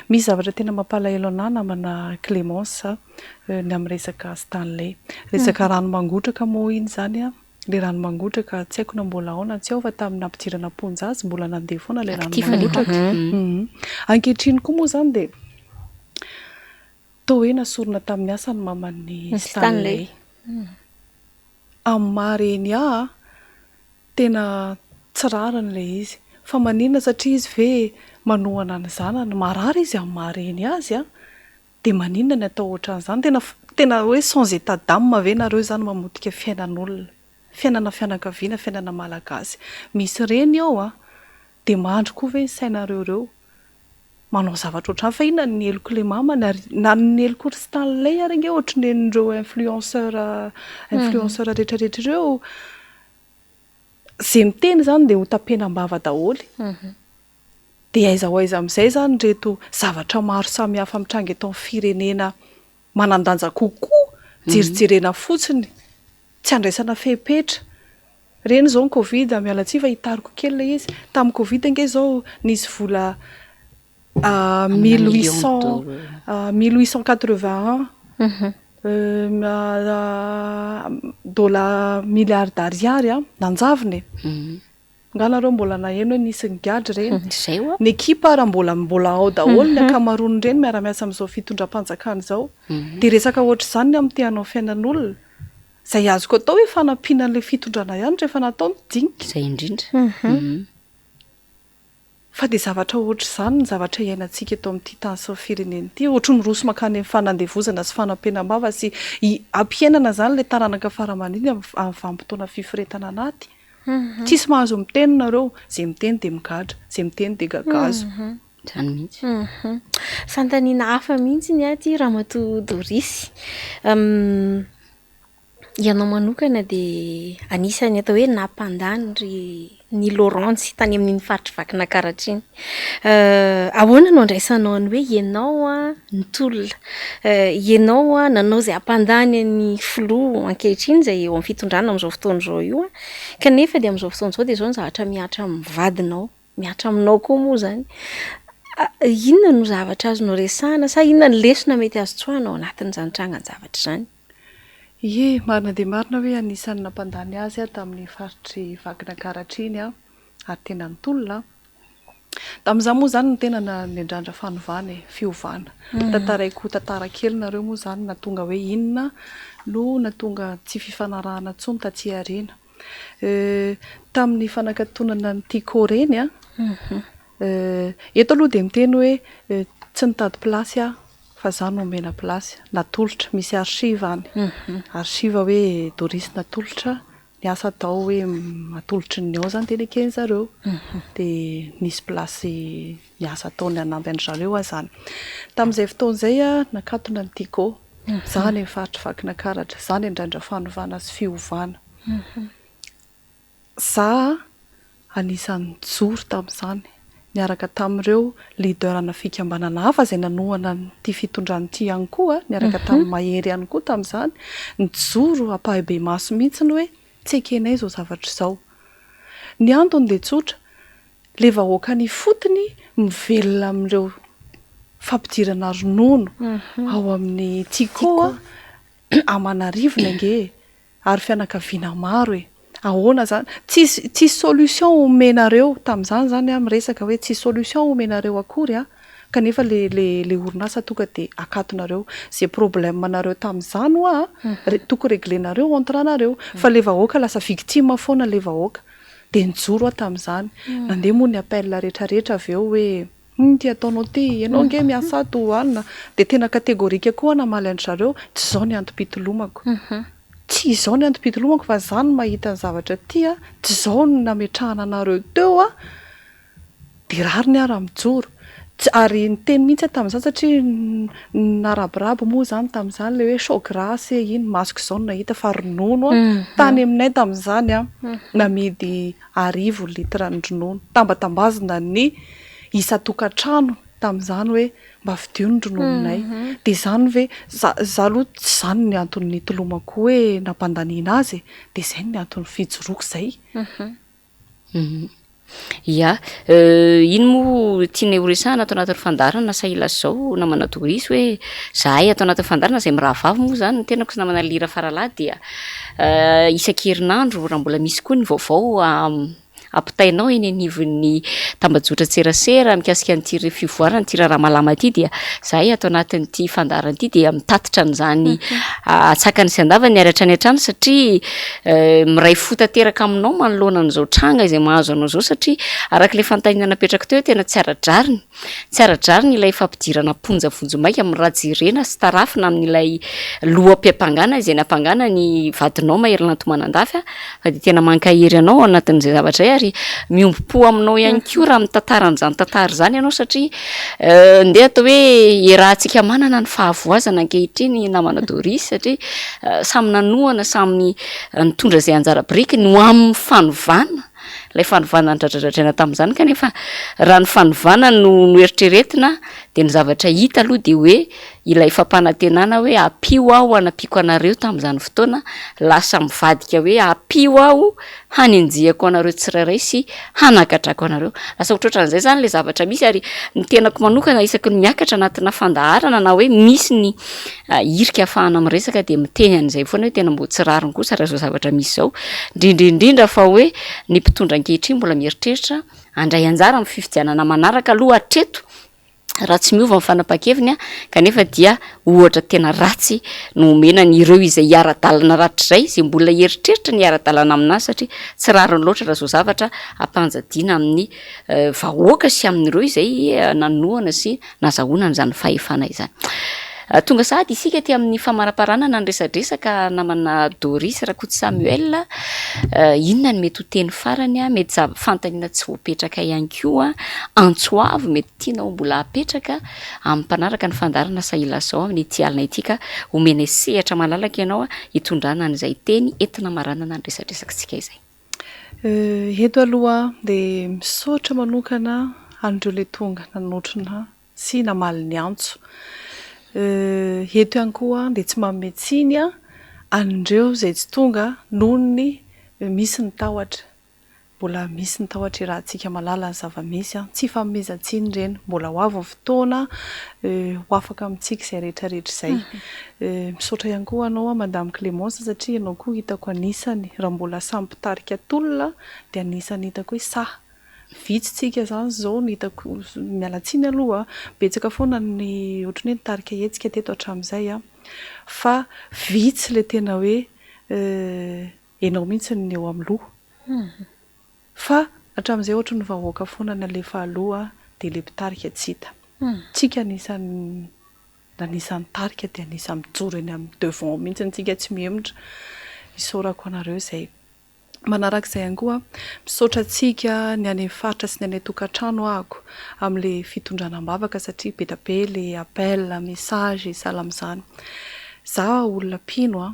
Misy zavatra tena mampalahelo anà namana Clémence ny amin'ny resaka Stanley. Resaka rano mangotraka moa iny izany an, ilay rano mangotraka tsy haiko na mbola ao na tsy ao fa tamin'ny nampidirana am-ponja azy mbola nandeha foana ilay rano mangotraka. Ankehitriny koa moa izany dia toa hoe nasorina tamin'ny asa ny maman'i Stanley. Amin'ny maha reny ahy, tena tsy rariny ilay izy. Fa maninona satria izy ve manohana ny zanany? Marary izy amin'ny maha reny azy an! Dia maninona ny atao ohatran'izany? Tena tena hoe sans état d'âme ve nareo izany mamotika fiainan'olona? Fiainana fianakaviana, fiainana malagasy. Misy reny ao an! Dia mandry koa ve ny sainareo ireo? manao zavatra ohatr'izany fa inona ny helok'ilay mamany ary na ny helok'i ry Stanley ary ange ohatry ny an'ireo influenceur influenceur rehetra rehetra ireo izay miteny izany dia ho tapenam-bava daholo dia aiza ho aiza amin'izay izany ireto zavatra maro samihafa mitranga eto amin'ny firenena manan-danja kokoa jerijerena fotsiny tsy andraisana fepetra Ireny izao ny covid, miala tsiny fa hitariko kely ilay izy, tamin'ny covid ange izao nisy vola mille huit cent, mille huit cent quatre vingt un dollars milliards d'ariary an, nanjavona e! Nga nareo mbola naheno hoe nisy nigadra ireny? Ny ekipa ara mbola mbola ao daholo ny ankamaroan'ireny miara-miasa amin'izao fitondram-panjakana izao. Dia resaka ohatr'izany ny amin'ny te hanao fiainan'olona. Izay azoko atao hoe fanampiana an'ilay fitondrana ihany rehefa natao ny dinika. Izay indrindra. Fa dia zavatra ohatr'izany ny zavatra iainantsika eto amin'ity tany sy ny firenena ity. Ohatry ny miroso mankany amin'ny fanandevozana sy fanampenam-bava sy ampihenana izany ilay taranaka fara-mandidy amin'ny vanim-potoana fiforetana anaty. Tsisy mahazo miteny nareo, izay miteny dia migadra, izay miteny dia gagazo. Izany mihitsy. Fanontaniana hafa mihitsy ny ahy ity Ramatoa Doris. Ianao manokana dia anisan'ny atao hoe nampandany ry ny Laurence tany amin'iny faritr'i Vakinankaratra iny. Ahoana no andraisanao ny hoe ianao nitolona, ianao nanao izay hampandany an'ny filoha ankehitriny izay eo amin'ny fitondrana amin'izao fotoana izao io, kanefa dia amin'izao fotoana izao dia izao ny zavatra mihatra amin'ny vadinao, mihatra aminao koa moa izany. Inona no zavatra azonao resahana sa inona ny lesona mety azo tsoahina ao anatin'izany trangan-javatra izany? Ie, marina dia marina hoe anisan'ny nampandany azy aho tamin'ny faritr'i Vakinankaratra iny aho, ary tena nitolona aho. Tamin'izaho moa izany no tena niandrandra fanovana e, fiovana. Tantaraiko tantara kely nareo moa izany nahatonga hoe inona no nahatonga tsy fifanarahana intsony taty aoriana. Tamin'ny fanakatonana ny Tiko ireny an, eto aloha dia miteny hoe tsy nitady place aho fa za no omena place, natolotra, misy archive any, archive hoe Doris natolotra, ny asa atao hoe atolotry ny ao zany dia neken'ny zareo, dia nisy place ny asa ataony hanampy an-dry zareo aho zany. Tamin'izay fotoana izay aho nakatona ny Tiko, za any amin'ny faritry Vakinankaratra, za niandrandra fanovana sy fiovana. Za anisan'ny nijoro tamin'izany, niaraka tamin'ireo leader-na fikambanana hafa izay nanohana an'ity fitondrana ity ihany koa, niaraka tamin'i Mahery ihany koa tamin'izany, nijoro ampahibemaso mihitsy hoe tsy ekenay izao zavatra izao. Ny antony dia tsotra, ilay vahoaka any ifotony mivelona amin'ireo fampidirana ronono ao amin'ny Tiko aman'arivony ange e! Ary fianakaviana maro e! Ahoana zany? Tsisy tsisy solution omenareo, tamin'izany zany aho miresaka hoe tsisy solution omenareo akory an, kanefa le le le orinasa tonga de akatonareo. Ze problème nareo tamin'izany hoa an, tokony reglenareo entre nareo, fa le vahoaka lasa victime foana le vahoaka. De nijoro aho tamin'izany. Nandeha moa ny appel retraretra avy eo hoe. Inona ity ataonao ity? Ianao ange miasa ato an! Dia tena catégorique koa aho namaly an-dry zareo, tsy izao ny antom-pitolomako. Tsy izao ny antom-pitolomako fa izaho no mahita ny zavatra ity an, tsy izao no nametrahana anareo teo an, dia rariny aho raha mijoro. Tsy, ary niteny mihitsy aho tamin'izany satria narabiraby moa izany tamin'izany ilay hoe chaud gras e, iny masoko izao no nahita fa ronono an, tany aminay tamin'izany an, namidy arivo litre ny ronono. Tambatambazina ny isan-tokantrano tamin'izany hoe mba vidio ny ronononay. Dia izany ve, za za aloha tsy izany ny antony nitolomako hoe nampandaniana azy e, dia izay ny antony fijoroako izay. Ya, iny moa tianay ho resahana ato anatin'ny fandaharana sa ilazao namana Doris hoe zahay ato anatin'ny fandaharana izay mirahavavy moa izany ny tenako sy namana Lira Faralahy dia Isan-kerinandro raha mbola misy koa ny vaovao ampitainao eny anivon'ny tambajotran-tserasera mikasika an'ity re- fivoaran'ity raharaha malama ity dia izahay ato anatin'ity fandaharana ity dia mitatitra an'izany antsakany sy andavany ary hatrany hatrany satria miray fo tanteraka aminao manoloana an'izao tranga izay mahazo anao izao satria araka ilay fanontaniana napetrako teo tena tsy ara-drariny. Tsy ara-drariny ilay fampidirana am-ponja vonjimaika amin'ny raha jerena sy tarafina amin'ilay loham-piampangana izay nampangana ny vadinao Mahery Lanto Manandafy fa dia tena mankahery anao ao anatin'izay zavatra izay ary miombom-po aminao ihany koa raha mitantara an'izany tantara izany ianao satria ndeha atao hoe iarahantsika manana ny fahavoazana ankehitriny namana Doris satria samy nanohana samy nitondra izay anjara birikiny ho amin'ny fanovana ilay fanovana nodradradradraina tamin'izany kanefa raha ny fanovana no noeritreretina dia ny zavatra hita aloha dia hoe ilay fampanantenana hoe ampio aho hanampiako anareo tamin'izany fotoana lasa mivadika hoe ampio aho hanenjehako anareo tsirairay sy hanagadrako anareo. Lasa ohatrohatran'izay izany ilay zavatra misy ary ny tenako manokana isaky ny miakatra anatina fandaharana na hoe misy ny Hirika ahafahana miresaka dia miteny an'izay foana hoe tena mbo tsy rariny kosa raha izao zavatra misy izao, indrindra indrindra fa hoe ny mpitondra ankehitriny mbola mieritreritra handray anjara amin'ny fifidianana manaraka aloha hatreto. Raha tsy miova ny fanapahan-keviny kanefa dia ohatra tena ratsy no omena an'ireo izay hiara-dalana rahatrizay, izay mbola hieritreritra ny hiara-dalana aminazy satria tsy rariny loatra raha izao zavatra ampanjadiana amin'ny vahoaka sy amin'ireo izay nanohana sy nazahoana an'izany fahefana izany. Tonga sahady isika aty amin'ny famaraparanana ny resadresaka namana Doris Rakoto Samuel. Inona no mety ho teny farany, mety zava- fanontaniana tsy voapetraka ihany koa, antso avo mety tianao mbola hapetraka amin'ny mpanaraka ny fandaharana Sahilazao amin'ity alina ity ka omenay sehatra malalaka ianao hitondrana an'izay teny entina hamaranana ny resadresakitsika izay. Eto aloha dia misaotra manokana an'ireo ilay tonga nanotrona sy namaly ny antso. Eto ihany koa dia tsy manome tsiny an'ireo izay tsy tonga noho ny misy ny tahotra. Mbola misy ny tahotra iarahantsika mahalala ny zava-misy. Tsy ifanomezan-tsiny ireny. Mbola ho avy ny fotoana ho afaka amintsika izay rehetra rehetra izay. Misaotra ihany koa anao Madame Clémence satria ianao koa hitako anisany raha mbola samy mpitarika tolona dia anisany hitako hoe sahy. Vitsy tsika izany izao no hitako, miala tsiny aloha a, betsaka foana ny ohatran'ny hoe nitarika hetsika teto hatramin'izay a, fa vitsy ilay tena hoe ianao mihitsy no eo amin'ny loha. Fa hatramin'izay ohatry ny vahoaka foana no alefa aloha dia ilay mpitarika tsy hita. Tsika anisan'ny anisan'ny tarika dia anisan'ny mijoro eny amin'ny devant mihitsy tsika tsy mihemotra. Isaorako anareo izay. Manarak'izay ihany koa, misaotra antsika ny any amin'ny faritra sy ny any an-tokantrano ahako amin'ilay fitondrana am-bavaka satria be dia be ilay appel, message sahala amin'izany. Za olona mpino an,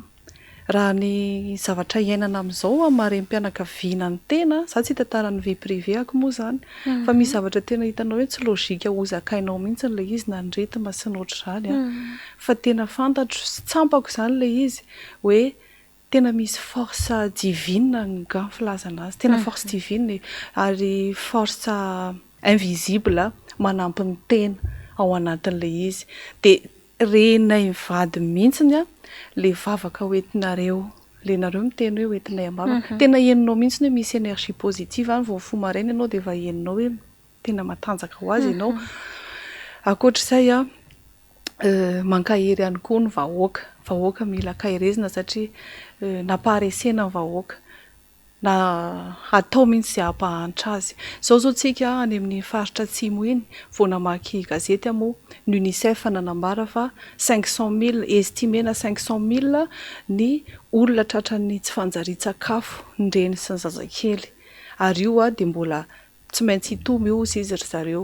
raha ny zavatra iainana amin'izao amin'ny maha renim-pianakaviana ny tena, za tsy hitantara ny vie privée ako moa izany, fa misy zavatra tena hitanao hoe tsy logique ho zakainao mihitsy ilay izy na ny rythme sy ny ohatr'izany an, fa tena fantatro sy tsampako izany ilay izy hoe Tena misy force divine nga filazana azy, tena force divine e, ary force invisible manampy ny tena ao anatin'ilay izy, dia renay mivady mihitsiny an le vavaka hoentinareo, le nareo miteny hoe hoentinay am-bavaka, tena henonao mihitsiny hoe misy energie positive any, vao mifoha maraina ianao dia efa henonao hoe tena matanjaka ho azy ianao. Ankoatr'izay an, mankahery ihany koa ny vahoaka, vahoaka mila ankaherezina satria nampaharesena ny vahoaka, na atao mihitsy izay hampahantra azy. Izao izao tsika any amin'ny faritra atsimo iny, vao namaky gazety aho moa, ny Unicef nanambara fa 500 mille, estimena 500 mille ny olona tratran'ny tsy fanjarian-tsakafo, ny reny sy ny zazakely. Ary io dia mbola Tsy maintsy hitombo io hozy izy ry zareo.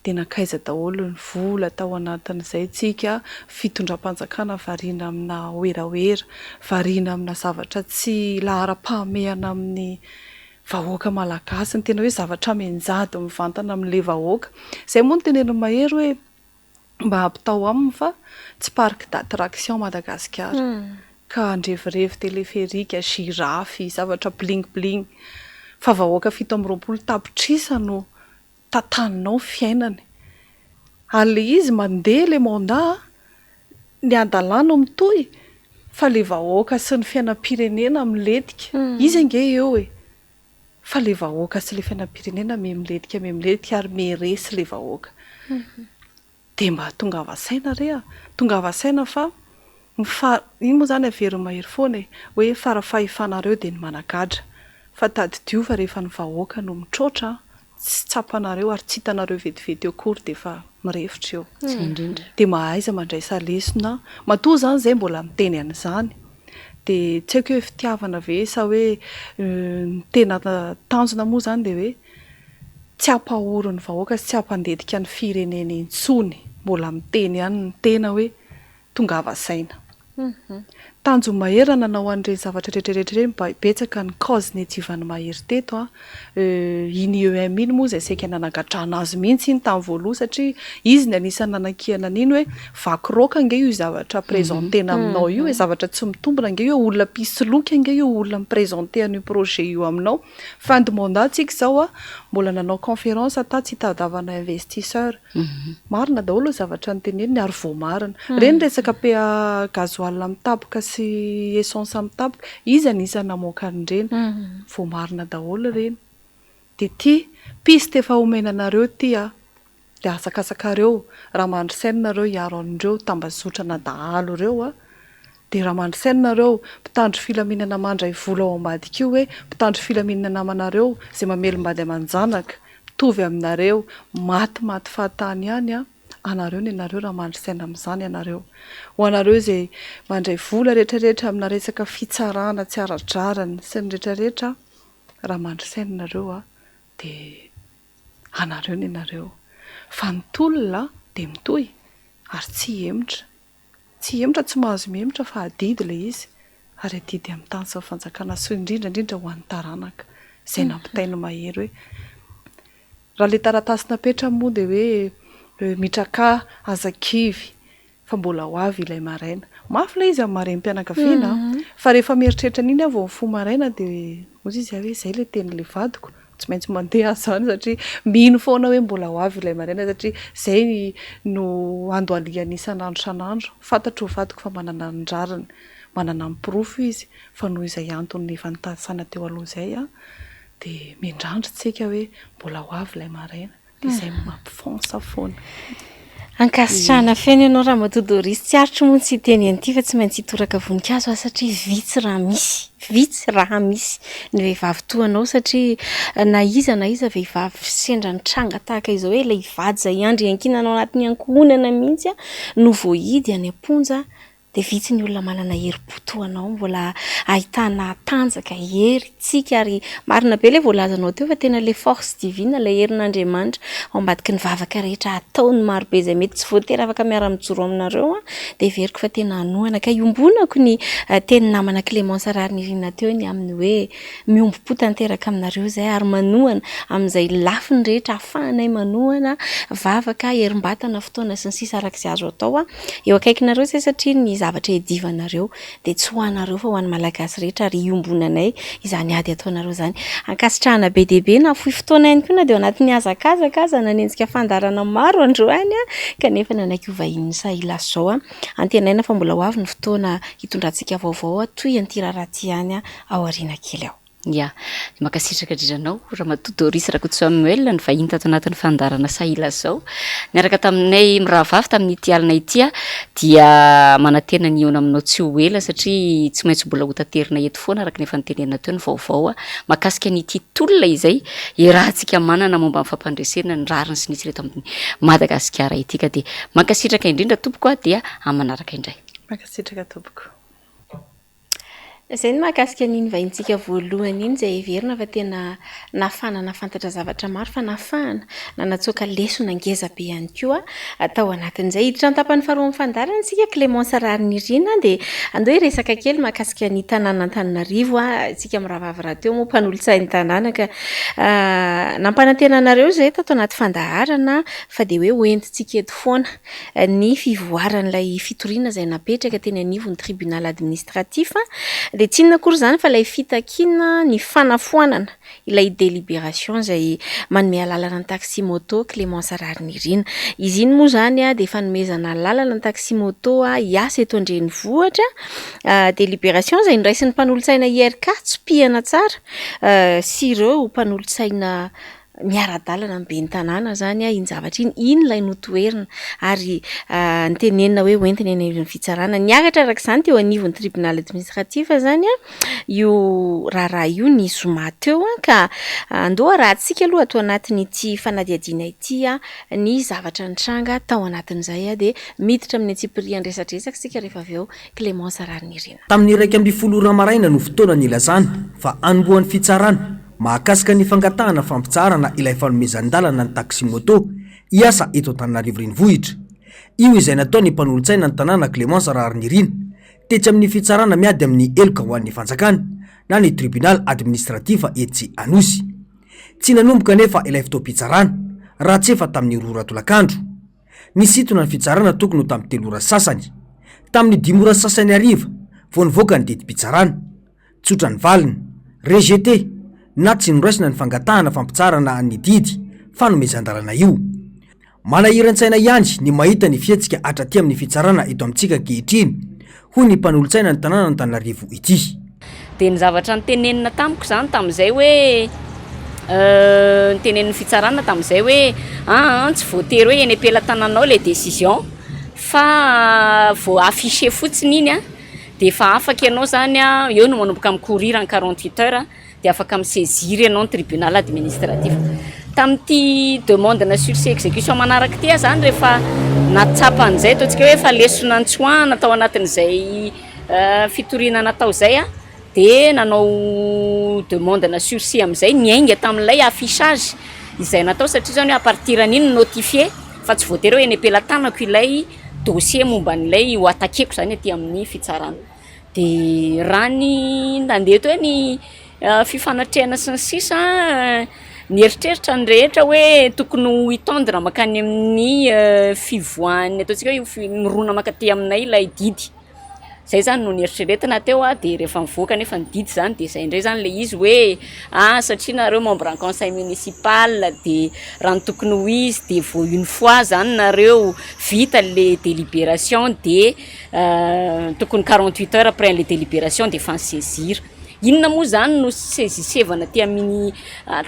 Dia nankaiza daholo ny vola tao anatin'izay tsika fitondram-panjakana variana amina werawera, variana amina zavatra tsy laharam-pahamehana amin'ny vahoaka malagasy, ny tena hoe zavatra mianjady mivantana amin'ilay vahoaka. Izay moa no tenenin'i Mahery hoe mba ampitao aminy fa tsy parc d'attraction Madagasikara ka handrevirevy téléphérique, giraffe, zavatra bling bling fa vahoaka 27 tapitrisa no tantaninao ny fiainany ary le izy mandeha le mandat ny hadalana no mitohy fa le vahoaka sy ny fiainam-pirenena milentika, izy ange eo e! Fa le vahoaka sy le fiainam-pirenena miha milentika miha milentika ary miha resy le vahoaka. Dia mba tongava saina re a! Tongava saina fa ny fa iny moa zany averin'i Mahery foana e! Hoe fara-fahefanareo dia ny managadra. Fa tadidio fa rehefa ny vahoaka no mitroatra an, tsy tsapanareo ary tsy hitanareo vetivety eo akory dia efa mirefotra eo. Zay indrindra. Dia mahaiza mandraisa lesona. Matoa zany zay mbola miteny an'izany dia tsy haiko hoe fitiavana ve sa hoe ny tena tanjona moa izany dia hoe tsy hampahory ny vahoaka sy tsy hampandetika ny firenena intsony, mbola miteny ihany ny tena hoe tongava saina. Tanjon'i Mahery raha nanao an'ireny zavatra rehetra rehetra ireny, betsaka ny cause niadivan'i Mahery teto an, Iny IEM iny moa izay saika nanagadrana azy mihitsy iny tamin'ny voalohany satria izy no anisan'ny nanakiana an'iny hoe vaky raoka ange io zavatra presenter-na aminao io e, zavatra tsy mitombina ange io e, olona mpisoloky ange io olona mi-presenter an'io projet io aminao. Fin de mandat tsika izao a, mbola nanao conférence tatsy hitadiavana investisseur. Marina daholo ny zavatra noteneniny ary voamarina. Ireny resaka PA gasoil mitapoka sy essence mitapoka, izy anisan'ny namoaka an'ireny. Voamarina daholo ireny. Dia ity piste efa omena anareo ity a. Dia asakasakareo raha mandry saina nareo hiaro an'ireo tambazotrana dahalo ireo a! Dia raha mandry saina nareo mpitandro filaminana mandray vola ao ambadika io hoe mpitandro filaminana namanareo izay mamelom-bady aman-janaka mitovy aminareo matimaty fahatany ihany a! Anareo ny anareo raha mandry saina amin'izany ianareo. Ho anareo izay mandray vola rehetrarehetra amina resaka fitsarana tsy ara-drariny sy ny rehetrarehetra raha mandry saina nareo a! Dia anareo ny anareo. Fa ny tolona dia mitohy ary tsy hihemotra. Tsy hihemotra, tsy mahazo mihemotra fa adidy ilay izy ary adidy amin'ny tany sy ny fanjakana sy indrindra indrindra ho an'ny taranaka. Izay nampitain'i Mahery hoe raha ilay taratasy napetrany moa dia hoe mitrakà, aza kivy fa mbola ho avy ilay maraina. Mafy ilay izy amin'ny maha renim-pianakaviana an! Fa rehefa mieritreritra an'iny aho vao mifoha maraina dia hoy izy hoe izay ilay tenin'ilay vadiko, tsy maintsy mandeha aho izany satria mino foana hoe mbola ho avy ilay maraina satria izay no andohalihany isan'andro isan'andro. Fantatro ny vadiko fa manana ny rariny, manana ny porofo izy fa noho izay antony efa nitanisaina teo aloha izay an, dia miandrandra isika hoe mbola ho avy ilay maraina. Dia izay no mampifonsa foana. Ankasitrahana feno ianao Ramatoa Doris. Tsy aritro moa ny tsy hiteny an'ity fa tsy maintsy hitoraka voninkazo aho satria vitsy raha misy, vitsy raha misy ny vehivavy toa anao satria na iza na iza vehivavy sendra nitranga tahaka izao hoe ilay vady izay andry iankinana ao anatin'ny ankohonana mihitsy no voahidy any am-ponja Dia vitsy ny olona manana herim-po toa anao, mbola ahitana tanjaka, hery, tsiky ary marina be ilay voalazanao teo fa tena ilay force divine, ilay herin'Andriamanitra ao ambadiky ny vavaka rehetra ataon'ny marobe izay mety tsy voatery afaka miara-mijoro aminareo an, dia heveriko fa tena hanohana ka iombonako ny tenin'ny namana Clémence Raharinirina teo ny amin'ny hoe miombom-po tanteraka aminareo izahay ary manohana amin'izay lafiny rehetra ahafahanay manohana, vavaka, herim-batana, fotoana sy ny sisa araka izay azo atao. Eo akaikinareo izay satria ny zavatra iadivanareo dia tsy ho anareo fa ho an'ny Malagasy rehetra ary iombonanay izany ady ataonareo izany. Ankasitrahana be dia be nahafoy fotoana ihany koa na dia ao anatin'ny hazakazaka aza nanenjika fandaharana maro androany kanefa nanaiky ho vahinin'ny Sahilasy izao. Antenaina fa mbola ho avy ny fotoana hitondrantsika vaovao toy an'ity raharaha ity ihany ao aoriana kely ao. Ya. Mankasitraka indrindra anao Ramatoa Doris Rakotosamuel nivahiny tato anatin'ny fandaharana Sahy Lazao. Niaraka taminay mirahavavy tamin'ity alina ity aho dia manantena ny hihaona aminao tsy ho ela satria tsy maintsy mbola hotaterina eto foana araka ny efa notenenina teo ny vaovao mahakasika an'ity tolona izay iarahantsika manana momba ny fampandresena ny rariny sy ny hitsiny eto amin'ny Madagasikara ity ka dia mankasitraka indrindra tompoko a dia amin'ny manaraka indray. Mankasitraka tompoko. Izay ny mahakasika an'iny vahintsika voalohany iny izay heverina fa tena nahafahana nahafantatra zavatra maro fa nahafahana nanatsoaka lesona ngeza be ihany koa tao anatin'izay. Hiditra ny tapany faharoa amin'ny fandaharana isika, Clémence Raharinirina, dia andeha hiresaka kely mahakasika ny tanàn'Antananarivo. Isika mirahavavy rahateo moa mpanolotsain'ny tanàna ka nampanantena anareo izay tato anaty fandaharana fa dia hoe hoentintsika eto foana ny fivoaran'ilay fitoriana izay napetraka teny anivon'ny tribunal administratif dia tsy inona akory izany fa ilay fitakiana ny fanafoanana ilay délibération izay manome alalana ny taxi moto Clémence Raharinirina. Izy iny moa izany dia fanomezana alalana ny taxi moto hiasa eto an-drenivohitra, délibération izay noraisin'ny mpanolotsaina IRK tsipihana tsara sy ireo mpanolotsaina miara-dalana amin'ny ben'ny tanàna izany iny zavatra iny, iny ilay notoherina ary notenenina hoe hoentina eny anivon'ny fitsarana. Niakatra araka izany teo anivon'ny tribunal administratif izany io raharaha io ny zoma teo ka andeha arahantsika aloha ato anatin'ity fanadihadiana ity ny zavatra nitranga tao anatin'izay dia miditra amin'ny antsipiriany resadresaka isika rehefa avy eo Clémence Raharinirina. Tamin'ny 11 ora maraina no fotoana nilazana fa hanombohan'ny fitsarana Mahakasika ny fangatahana fampitsaharana ilay fanomezan-dalana ny taxi-moto hiasa eto Antananarivo Renivohitra. Io izay nataon'ny mpanolotsaina ny tanàna Clémence Raharinirina tetsy amin'ny fitsarana miady amin'ny heloka ho an'ny fanjakana na ny tribunal administratif etsy Anosy. Tsy nanomboka anefa ilay fotoam-pitsarana raha tsy efa tamin'ny roa ora tolakandro. Nisintona ny fitsarana tokony ho tamin'ny telo ora sasany. Tamin'ny dimy ora sasany hariva vao nivoaka ny didim-pitsarana. Tsotra ny valiny, rejeté, na tsy noraisina ny fangatahana fampitsaharana ny didy fanomezan-dalana io. Manahiran-tsaina ihany ny mahita ny fihetsika hatraty amin'ny fitsarana eto amintsika ankehitriny, hoy ny mpanolotsaina ny tanànan'Antananarivo ity. Dia ny zavatra notenenina tamiko izany tamin'izay hoe. Notenenin'ny fitsarana tamin'izay hoe aa tsy voatery hoe eny am-pelatananao ilay décision fa vao affiché fotsiny iny dia efa afaka ianao izany eo no manomboka mi-courir en 48 heures dia afaka mi-saisir ianao ny tribunal administratif. Tamin'ity demande-na sursis exécution manaraka ity aho izany rehefa nahatsapa an'izay ataontsika hoe efa lesona nitsoahana tao anatin'izay fitoriana natao izay aho dia nanao demande-na sursis amin'izay niainga tamin'ilay affichage izay natao satria izany hoe à partir an'iny no notifier fa tsy voatery hoe eny am-pelatanako ilay dossier momba an'ilay ho attaquer-ko izany aty amin'ny fitsarana. Dia raha ny nandeha teo ny fifanatrehana sy ny sisa, nieritreritra ny rehetra hoe tokony ho hi-tendre mankany amin'ny fivoahan'ny ataontsika hoe mirona mankaty aminay ilay didy. Zay zany no nieritreretina teo a, de rehefa mivoaka nefa ny didy zany de zay indray zany le izy hoe ah satria nareo membre ny conseil municipal de raha ny tokony ho izy de vao une fois zany nareo vita le délibération de tokony 48 heures après le délibération de efa ni-saisir. Inona moa zany no saisissevana aty amin'ny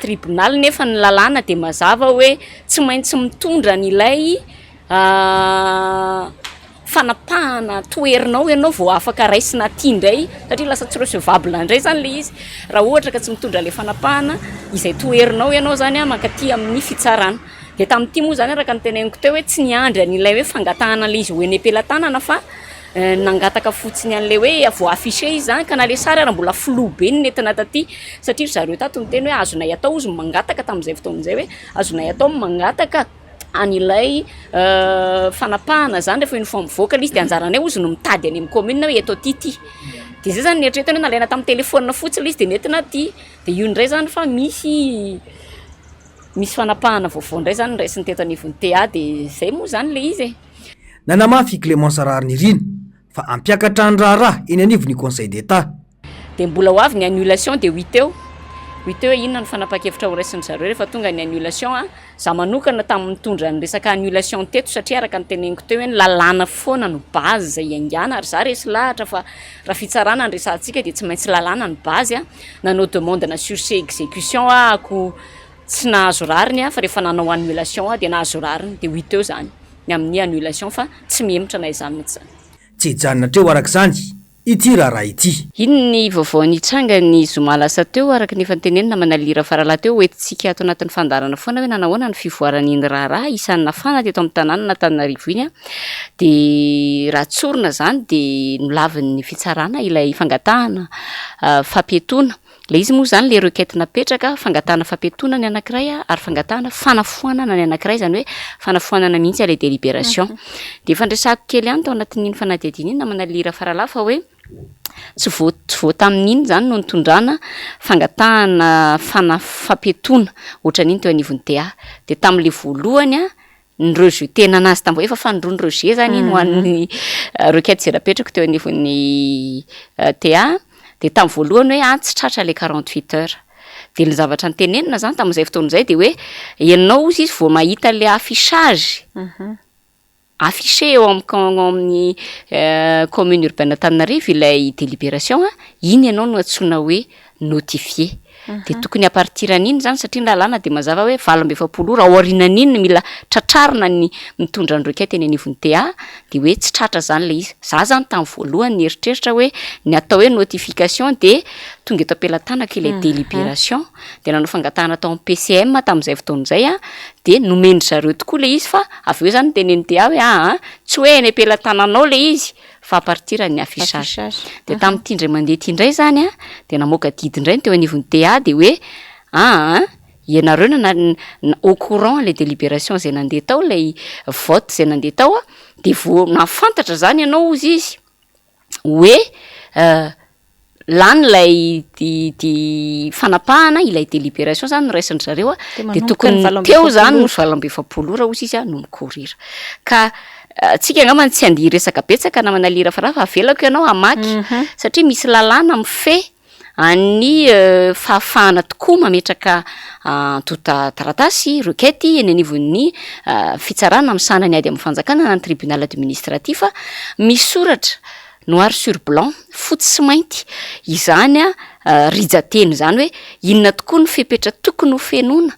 tribunal nefa ny lalàna de mazava hoe tsy maintsy mitondra an'ilay fanapahana toherinao ianao vao afaka raisina aty indray satria lasa tsy recevable indray zany le izy raha ohatra ka tsy mitondra le fanapahana izay toherinao ianao zany a mankaty amin'ny fitsarana. De tamin'ity moa zany araka ny teneniko teo hoe tsy niandry an'ilay hoe fangatahana an'ilay izy ho eny am-pelatanana fa nangataka fotsiny an'ilay hoe vao affiché izy zany ka na le sary ary mbola flou be ny nentina taty satria ry zareo tato niteny hoe azonay atao hozy ny mangataka tamin'izay fotoana izay hoe azonay atao ny mangataka an'ilay fanapahana zany rehefa une fois mivoaka ilay izy de anjaranay hozy no mitady any amin'ny commune hoe eto aty ity, de zay zany nieritreretana hoe nalaina tamin'ny téléphone fotsiny ilay izy de nentina aty, de io indray zany fa misy misy fanapahana vaovao indray zany noraisiny teto anivon'ny TA de zay moa zany le izy e. Nanamafy i Clémence Raharinirina fa hampiakatra ny raharaha eny anivon'ny Conseil d'Etat. Dia mbola ho avy ny annulation dia ho hita eo, ho hita eo hoe inona no fanapahan-kevitra ho raisin-dry zareo rehefa tonga ny annulation a. Za manokana tamin'ny nitondra ny resaka annulation teto satria araka ny teneniko teo hoe ny lalàna foana no base iaingàna ary za resy lahatra fa raha fitsarana no resahantsika dia tsy maintsy lalàna no base a. Nanao demande-na sursis exécution ahako tsy nahazo rariny aho fa rehefa nanao annulation aho dia nahazo rariny dia ho hita eo izany ny amin'ny annulation fa tsy mihemotra na izany na tsy izany. Tsy hijanona hatreo araka izany ity raharaha ity. Iny ny vaovao nitranga ny zoma lasa teo, araka ny efa notenenina Manalily Rafaralahy teo, hoentintsika ato anatin'ny fandaharana foana hoe nanahoana ny fivoaran'iny raharaha isan'ny nafana teto amin'ny tanànan'Antananarivo iny. Dia raha tsorina izany dia nolavin'ny fitsarana ilay fangatahana fampiatoana. Ilay izy moa izany ilay requête napetraka, fangatahana fampiatoana ny anankiray ary fangatahana fanafoanana ny anankiray, izany hoe fanafoanana mihitsy ilay délibération. Dia efa niresahako kely ihany tao anatin'iny fanadihadiana iny namana Lira Faralahy fa hoe tsy vao tsy vao tamin'iny izany no nitondrana fangatahana fana- fampiatoana ohatran'iny teo anivon'ny TA. Dia tamin'ilay voalohany an, ny rejeter nanazy tambo efa fanindroany rejet zany iny ho an'ny requête izay napetrako teo anivon'ny TA de tamin'ny voalohany hoe ah tsy tratra le 48 heures de ny zavatra notenenina zany tamin'izay fotoana izay de hoe ianao ozy izy vao mahita le affichage affiché eo amin'ny com- amin'ny commune urbaine Antananarivo ilay délibération a iny ianao no antsoina hoe notifié. Dia tokony à partir an'iny izany satria ny lalàna dia mazava hoe 48 ora aorianan'iny no mila tratrarina ny mitondra ny requête eny anivon'ny TA dia hoe tsy tratra izany ilay izy. Za izany tamin'ny voalohany nieritreritra hoe ny atao hoe notification dia tonga eto am-pelatanako ilay délibération dia nanao fangatahana tao amin'ny PCM tamin'izay fotoana izay aho dia nomen-dry zareo tokoa ilay izy fa avy eo izany notenenin'ny TA hoe aa tsy hoe eny am-pelatananao ilay izy fa à partir ny affichage. Dia tamin'ity indray mandeha ity indray izany an, dia namoaka didy indray ny teo anivon'ny TA dia hoe aa ianareo nana au courant ilay délibération izay nandeha tao, ilay vote izay nandeha tao an, dia vao nahafantatra izany ianao hozy izy hoe lany ilay di di fanapahana, ilay délibération izany noraisin-dry zareo an, dia tokony teo izany ny 48 ora hozy izy an no mi-courir. Ka tsika angamba tsy handia hiresaka betsaka namana Lira fa raha avelako ianao hamaky satria misy lalàna mifehy an'ny fahafahana tokoa mametraka antontan-taratasy, requête, eny anivon'ny fitsarana misahana ny ady amin'ny fanjakana na ny tribunal administratif, misoratra noir sur blanc, fotsy sy mainty, izany. rijan-teny izany hoe inona tokoa ny fepetra tokony ho fenoina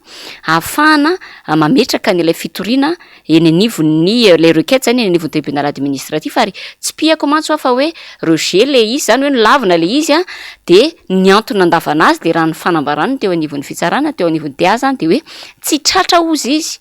ahafahana mametraka an'ilay fitoriana eny anivon'ny, ilay requête izany eny anivon'ny tribunal administratif ary tsipihako mantsy hoa fa hoe rejet ilay izy izany hoe nolavina ilay izy an, dia ny antony nandavana azy dia raha ny fanambarany teo anivon'ny fitsarana teo anivon'ny TA izany dia hoe tsy tratra hozy izy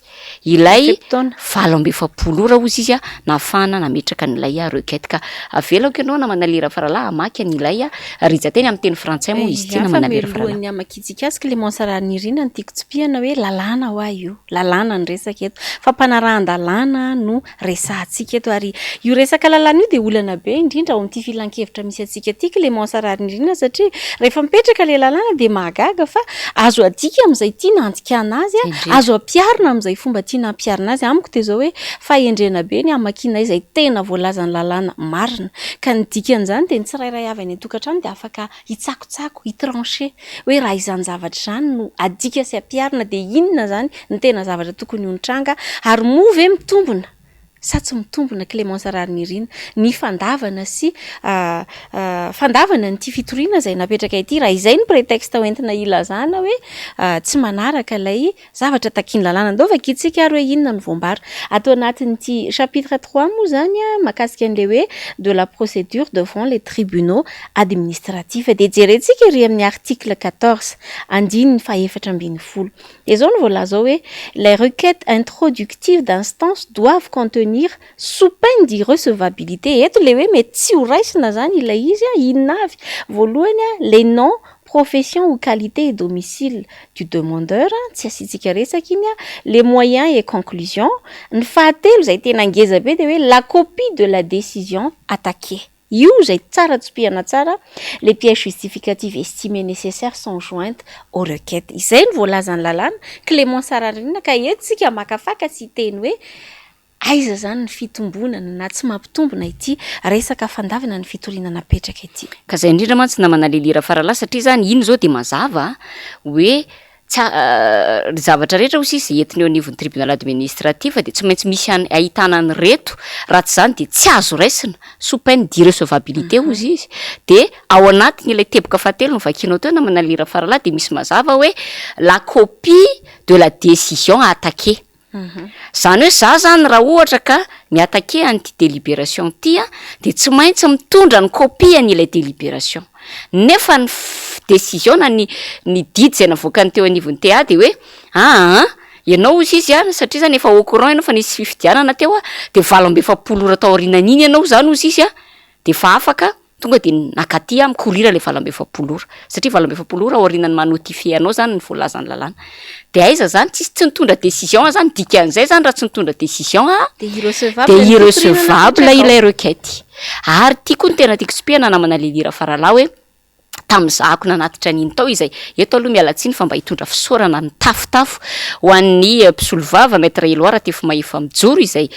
ilay 48 ora hozy izy nahafahana nametraka an'ilay requête ka avelako ianao namana Lera Faralahy hamaky an'ilay rijan-teny amin'ny teny frantsay moa izy ity namana Lera Faralahy. Mialohan'ny hamakiantsika azy Clémence Raharinirina no tiako tsipihana hoe lalàna hoa io, lalàna no resaka eto, fampanarahan-dalàna no resahantsika eto ary io resaka lalàna io dia olana be indrindra ao amin'ity filankevitra misy antsika ity Clémence Raharinirina satria rehefa mipetraka ilay lalàna dia mahagaga fa azo adika amin'izay tiana handikana azy, azo ampiharina amin'izay fomba tiana hampiharina azy. Amiko dia izao hoe fahendrena be ny hamakiana izay tena voalazan'ny lalàna marina ka ny dikan'izany dia ny tsirairay avy any an-tokantrano dia afaka hitsakotsako, hi-trancher hoe raha izany zavatra izany no adika sy ampiharina dia inona izany ny tena zavatra tokony ho nitranga ary moa ve mitombina sa tsy mitombina Clémence Raharinirina ny fandavana sy fandavana an'ity fitoriana izay napetraka ity raha izay no prétexte hoentina hilazana hoe tsy manaraka ilay Zavatra takian'ny lalàna. Andao vakintsika ary hoe inona no voambara ato anatin'ity chapitre trois moa izany mahakasika an'ilay hoe de la procédure devant les tribunaux administratifs. Dia jerentsika ery amin'ny article 14, andininy faha-14. Dia izao no voalaza ao hoe les requêtes introductives d'instance doivent contenir sous peine d'irrecevabilité. Eto ilay hoe mety tsy ho raisina izany ilay izy, inona avy? Voalohany, les noms profession ou qualité et domicile du demandeur, tsy asiantsika resaka iny, les moyens et conclusions, ny fahatelo izay tena ngeza be dia hoe la copie de la décision attaquée, io izay tsara tsipihana tsara, les pièces justificatives estimées nécessaires sont jointes aux requêtes, izay no voalazan'ny lalàna, Clémence Raharinina, ka eto isika makafaka sy hiteny hoe Aiza izany ny fitombonana na tsy mampitombina ity resaka fandavana ny fitoriana napetraka ity? Ka zay indrindra mantsy namana Lily Rafaralahy satria zany iny zao dia mazava hoe tsy a ny zavatra rehetra hoy sisa entina eo anivon'ny tribunal administratif dia tsy maintsy misy an- ahitana an'ireto raha tsy izany dia tsy azo raisina sous peine d'irrecevabilité hozy izy dia ao anatiny ilay teboka fahatelo novakianao teo namana Lily Rafaralahy dia misy mazava hoe la copie de la décision attaquée Zany hoe za zany raha ohatra ka mi-attaquer an'ity délibération ity an, de tsy maintsy mitondra ny copie an'ilay délibération. Nefa ny décision na ny ny didy zay navoakan'ny teo anivon'ny TA de hoe aa ianao hozy izy an, satria zany efa au courant ianao fa nisy fifidianana teo an, de 48 ora taorianan'iny ianao zany hozy izy an, de efa afaka Tonga dia nankaty aho mikorira ilay 48 ora, satria 48 ora aorianan'ny maha notifier anao zany ny voalazan'ny lalàna. Dia aiza zany, tsisy tsy nitondra décision aho zany, dikan'izay zany raha tsy nitondra décision aho Dia irrecevable dia ny fitoriana irrecevable napetraka ao. ilay requête. Ary ity koa no tena tiako tsipihana namana Lily Rafaralahy hoe, tamin'izahako nanatitra an'iny tao izay, eto aloha miala tsiny fa mba hitondra fisaorana mitafotafo ho an'ny mpisolovava Maître Eloi Ratefimahefa Mijoro izay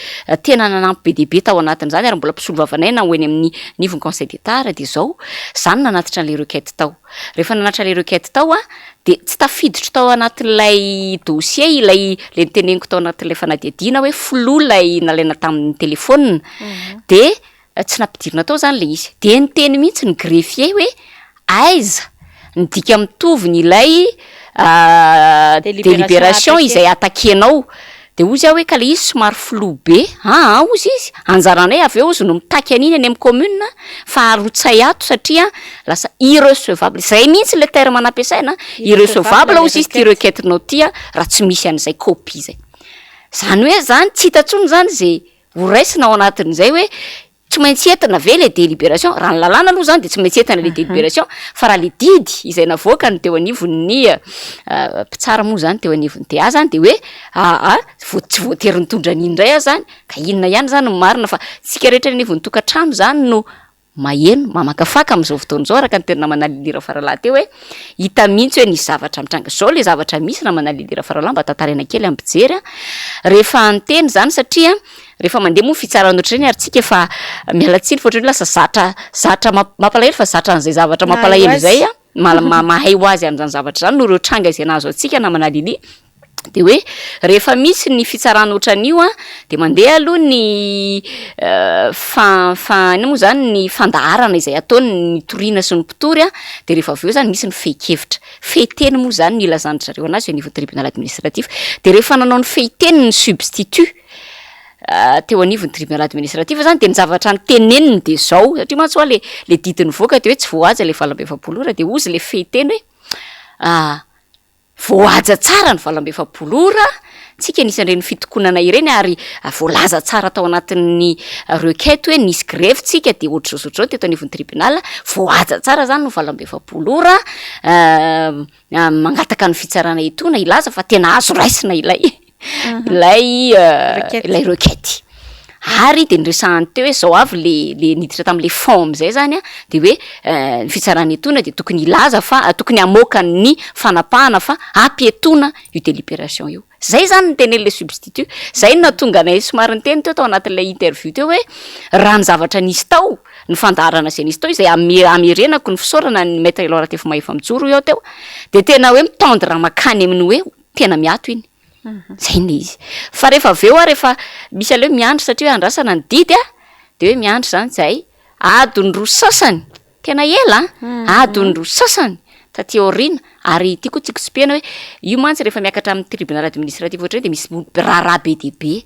tena nanampy be dia be tao anatin'izany ary mbola mpisolovavanay na ho eny amin'ny nivon'ny Conseil d'Etat ary dia izao, izaho no nanatitra an'ilay requête tao. Rehefa nanatitra an'ilay requête tao aho dia tsy tafiditro tao anatin'ilay dossier ilay ilay noteneniko tao anatin'ilay fanadihadiana hoe flou ilay nalaina tamin'ny telefaonina dia Tsy nampidirina tao zany le izy. De niteny mihitsy ny greffier hoe aiza ny dika mitoviny ilay délibération izay attaquer-nao. De hozy aho hoe ka le izy somary flou be, aa hozy izy, anjaranay avy eo hozy no mitaky an'iny any amin'ny commune fa arotsay ato satria lasa irrecevable, zay mihitsy le terme nampiasaina, irrecevable hozy izy ity requête-nao ity raha tsy misy an'izay copie zay. Zany hoe zany tsy hita intsony zany ze Ho raisina ao anatin'izay hoe tsy maintsy entina ve le délibération, raha ny lalàna aloha zany de tsy maintsy entina le délibération, fa raha le didy izay navoakany teo anivon'ny mpitsara moa zany teo anivon'ny TA zany de hoe aa vo- tsy voatery nitondra an'iny indray aho zany, ka inona ihany zany no marina fa tsika rehetra eny anivon'ny tokantrano zany no maheno, mamakafaka amin'izao fotoana izao araka ny teny namana Lily Rafaralahy teo hoe hita mihitsy hoe nisy zavatra mitranga. Izao ilay zavatra misy namana Lily Rafaralahy mba tantaraina kely amin'ny mpijery a, rehefa niteny izany satria rehefa mandeha moa ny fitsarana ohatr'ireny ary tsika efa miala tsiny fa ohatran'ny hoe lasa zatra zatra mampalahelo fa zatra an'izay zavatra mampalahelo izay a, mahay ho azy an'izany zavatra izany noho ireo tranga izay nahazo antsika namana Lily. Dia hoe rehefa misy ny fitsarana ohatran'io an, dia mandeha aloha ny fa- fa- inona moa zany, ny fandaharana izay ataon'ny nitoriana sy ny mpitory an, dia rehefa avy eo zany misy ny fehin-kevitra. Fehin-teny moa zany no ilazan-dry zareo anazy eo anivon'ny tribunal administratif. Dia rehefa nanao ny fehin-teniny ny substitut teo anivon'ny tribunal administratif zany dia ny zavatra noteneniny dia izao, satria mantsy hoa le le didy nivoaka dia hoe tsy voahaja ilay 48 ora, dia hozy ilay fehin-teny hoe Voahaja tsara ny 48 ora, tsika anisan'ireny fitokonana ireny ary voalaza tsara tao anatin'ny requête hoe nisy grevy tsika dia ohatr'izao sy ohatr'izao teto anivon'ny tribunal, voahaja tsara zany ny 48 ora, mangataka ny fitsarana etoana hilaza fa tena azo raisina ilay ilay ilay requête. Ary de niresahany teo hoe zao avy le le niditra tam'le fond am'zay zany a, de hoe ny fitsarana etoana de tokony hilaza fa tokony hamoaka ny fanapahana fa hampiatoana io délibération io. Zay zany no tenenin'le substitut, zay no nahatonga anay somary niteny teo tao anatin'ilay interview teo hoe raha ny zavatra nisy tao, ny fandaharana zay nisy tao izay ame- amerenako ny fisaorana ny maître Eloi Ratefimahefa Mijoro hoy aho teo, de tena hoe mi-tendre mankany amin'ny hoe tena miato iny. Zay le izy. Fa rehefa avy eo aho rehefa misy aleo miandry satria hoe andrasana ny didy a, de hoe miandry zany zahay adiny roa sasany, tena ela an, adiny roa sasany taty aoriana, ary ity koa tiako tsipihana hoe io mantsy rehefa miakatra amin'ny tribunal administratif ohatran'io de misy raharaha be dia be,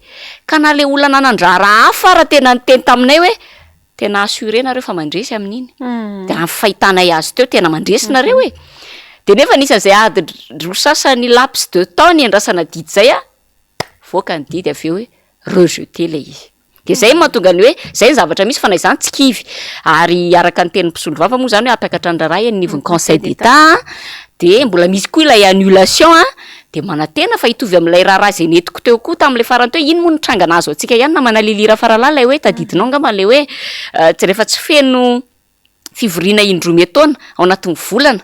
ka na le olona nanan-draharaha hafa ara tena niteny taminay hoe tena assuré nareo fa mandresy amin'iny, de raha ny fahitanay azy teo tena mandresy nareo e, de nefa anisan'izay ady roa sasany laps de temps niandrasana didy zay a, voaka ny didy avy eo hoe rejeté le izy, de zay no mahatonga ny hoe zay ny zavatra misy fa na izany tsy kivy, ary araka ny tenin'ny mpisolo vava moa zany hoe hampiakatra ny raharaha eny anivon'ny conseil d'etat de mbola misy koa ilay annulation a, de manantena fa hitovy amin'ilay raharaha izay nentiko teo koa tamin'ilay farany teo, iny moa no tranga nahazo antsika ihany namana Lily Rafaralahy ilay hoe tadidinao angamba ilay hoe tsy rehefa tsy feno fivoriana indroa miataona ao anatin'ny volana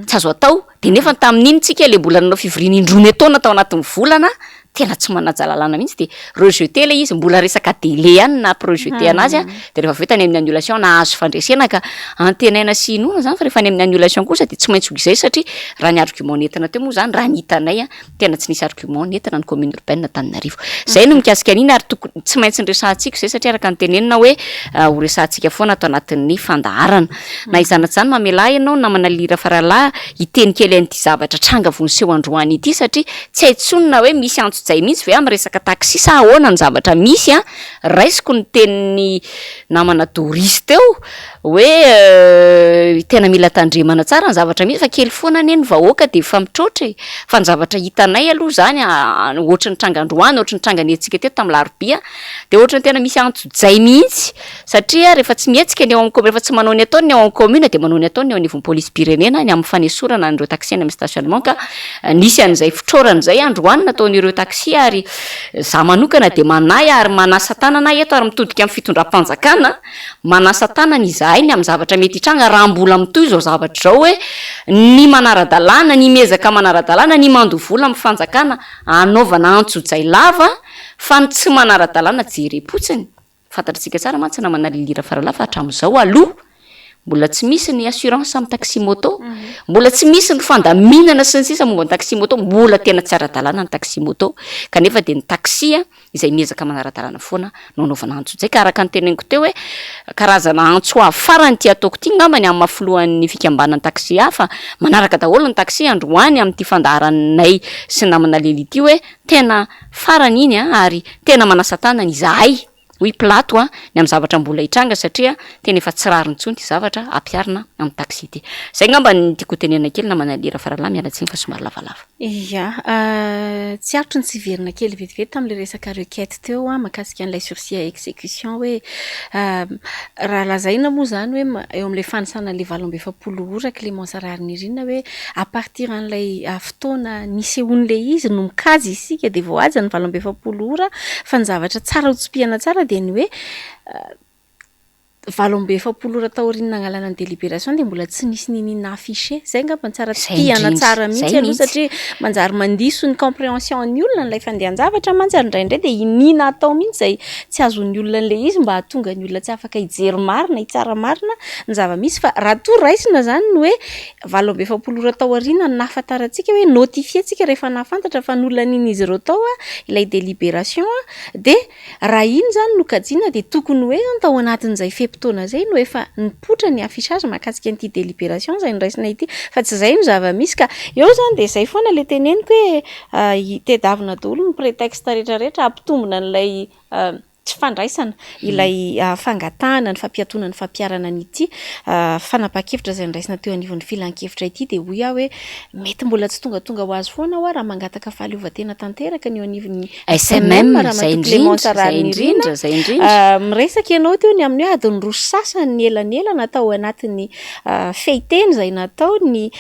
tsy azo atao, de nefa tamin'iny tsika le mbola nanao fivoriana indroa miataona tao anatin'ny volana, tena tsy manaja lalàna mihitsy de rejeté ilay izy, mbola resaka délai ihany no nampi-rejeté anazy a, de rehefa avy eo tany amin'ny annulation nahazo fandresena ka antenaina sy inoana zany fa rehefa any amin'ny annulation kosa de tsy maintsy ho izay satria raha ny argument nentina teo moa zany raha ny hitanay a, tena tsy nisy argument nentina ny commune urbaine Antananarivo. Zay no mikasika an'iny ary tokony tsy maintsy niresahantsika izay satria araka ny tenenina hoe ho resahantsika foana ato anatin'ny fandaharana. Na izany na tsy izany mamelà ianao namana Lily Rafaralahy hiteny kely an'ity zavatra tranga vao niseho androany ity satria tsy hay intsony na hoe misy antsojay mihitsy ve amin'ny resaka taxi sa ahoana ny zavatra misy an! Raisiko ny tenin'ny namana Doris teo hoe tena mila tandremana tsara ny zavatra misy fa kely foana anie ny vahoaka dia efa mitroatra e! Fa ny zavatra hitanay aloha izany ohatry ny tranga androany, ohatry ny tranga niantsika teto tamin'ny alarobia dia ohatry ny tena misy antsojay mihitsy satria rehefa tsy mihetsika ny ao amin'ny commune, rehefa tsy manao ny ataony ny ao amin'ny commune dia manao ny ataony ny eo anivon'ny polisim-pirenena ny amin'ny fanesorana an'ireo taxi any amin'ny stationnement ka nisy an'izay fitraorana izay androany nataon'ireo taxi ary za manokana dia manahy ary manasa tanana aho eto ary mitodika amin'ny fitondram-panjakana manasa tanana izahay ny amin'ny zavatra mety hitranga raha mbola mitohy izao zavatra izao hoe ny manara-dalàna, ny miezaka manara-dalàna, ny mandoa vola amin'ny fanjakana hanaovana antsojay lava fa ny tsy manara-dalàna jerem-potsiny. Fantatr'tsika tsara mantsy namana Lily Rafaralahy fa hatramin'izao aloha mbola tsy misy ny assurance amin'ny taxi moto, mbola tsy misy ny fandaminana sy ny sisa momba ny taxi moto, mbola tena tsy ara-dalàna ny taxi moto kanefa dia ny taxi izay miezaka manara-dalàna foana no anaovana antsojay ka araka ny teneniko teo hoe karazana antso avo farany ity ataoko ity angamba ny amin'ny maha filohan'ny fikambanan'ny taxi ahy fa manaraka daholo ny taxi androany amin'ity fandaharanay sy namana Lily ity hoe tena farany iny ary tena manasa tanana izahay hoy Pilato ny amin'ny zavatra mbola hitranga satria tena efa tsy rariny intsony ity zavatra ampiharina amin'ny taxi ity. Izay angamba ny tiako hotenenina kely namana Lira Faralahy, miala tsiny fa somary lavalava. Ia, tsy aritro ny tsy hiverina kely vetivety tamin'ilay resaka requête teo mahakasika an'ilay sursis à exécution hoe raha lazaina moa izany hoe eo amin'ilay fanisana an'ilay 48 ora Clémence Raharinirina hoe à partir an'ilay fotoana nisehoan'ilay izy no mikajy isika dia voahaja ny 48 ora fa ny zavatra tsara ho tsipihana tsara dia ny hoe. 48 ora taorian'ny nangalana ny délibération dia mbola tsy nisy niniana affiché. Izay angamba no tsara tsipihana tsara mihitsy aloha satria manjary mandiso ny compréhension ny olona ilay fandehan-javatra mantsy ary indraindray dia iniana atao mihitsy izay tsy azon'ny olona an'ilay izy mba hahatonga ny olona tsy afaka hijery marina, hitsara marina ny zava-misy. Fa raha toa raisina izany ny hoe 48 ora taoriana no nahafantarantsika hoe notifier tsika rehefa nahafantatra fa nolanian'izy ireo tao ilay délibération dia Raha iny izany no kajiana dia tokony hoe zany tao anatin'izay fe-potoana izay no efa nipoitra ny affichage mahakasika an'ity délibération izay noraisina ity fa tsy izay no zava-misy ka eo izany dia izay foana ilay teneniko hoe tedavina daholo ny prétexte rehetra rehetra hampitombina an'ilay tsy fandraisana ilay fangatahana ny fampiatoana ny fampiharana an'ity fanapahan-kevitra izay noraisina teo anivon'ny filankevitra ity dia hoy aho hoe mety mbola tsy tongatonga ho azy foana aho raha mangataka fahaleovantena tanteraka ny eo anivon'ny SMM, Ramatoa Clémence Raharinirina. Miresaka ianao teo ny amin'ny hoe adiny roa sy sasany ny elanelana tao anatin'ny fehiteny izay natao ny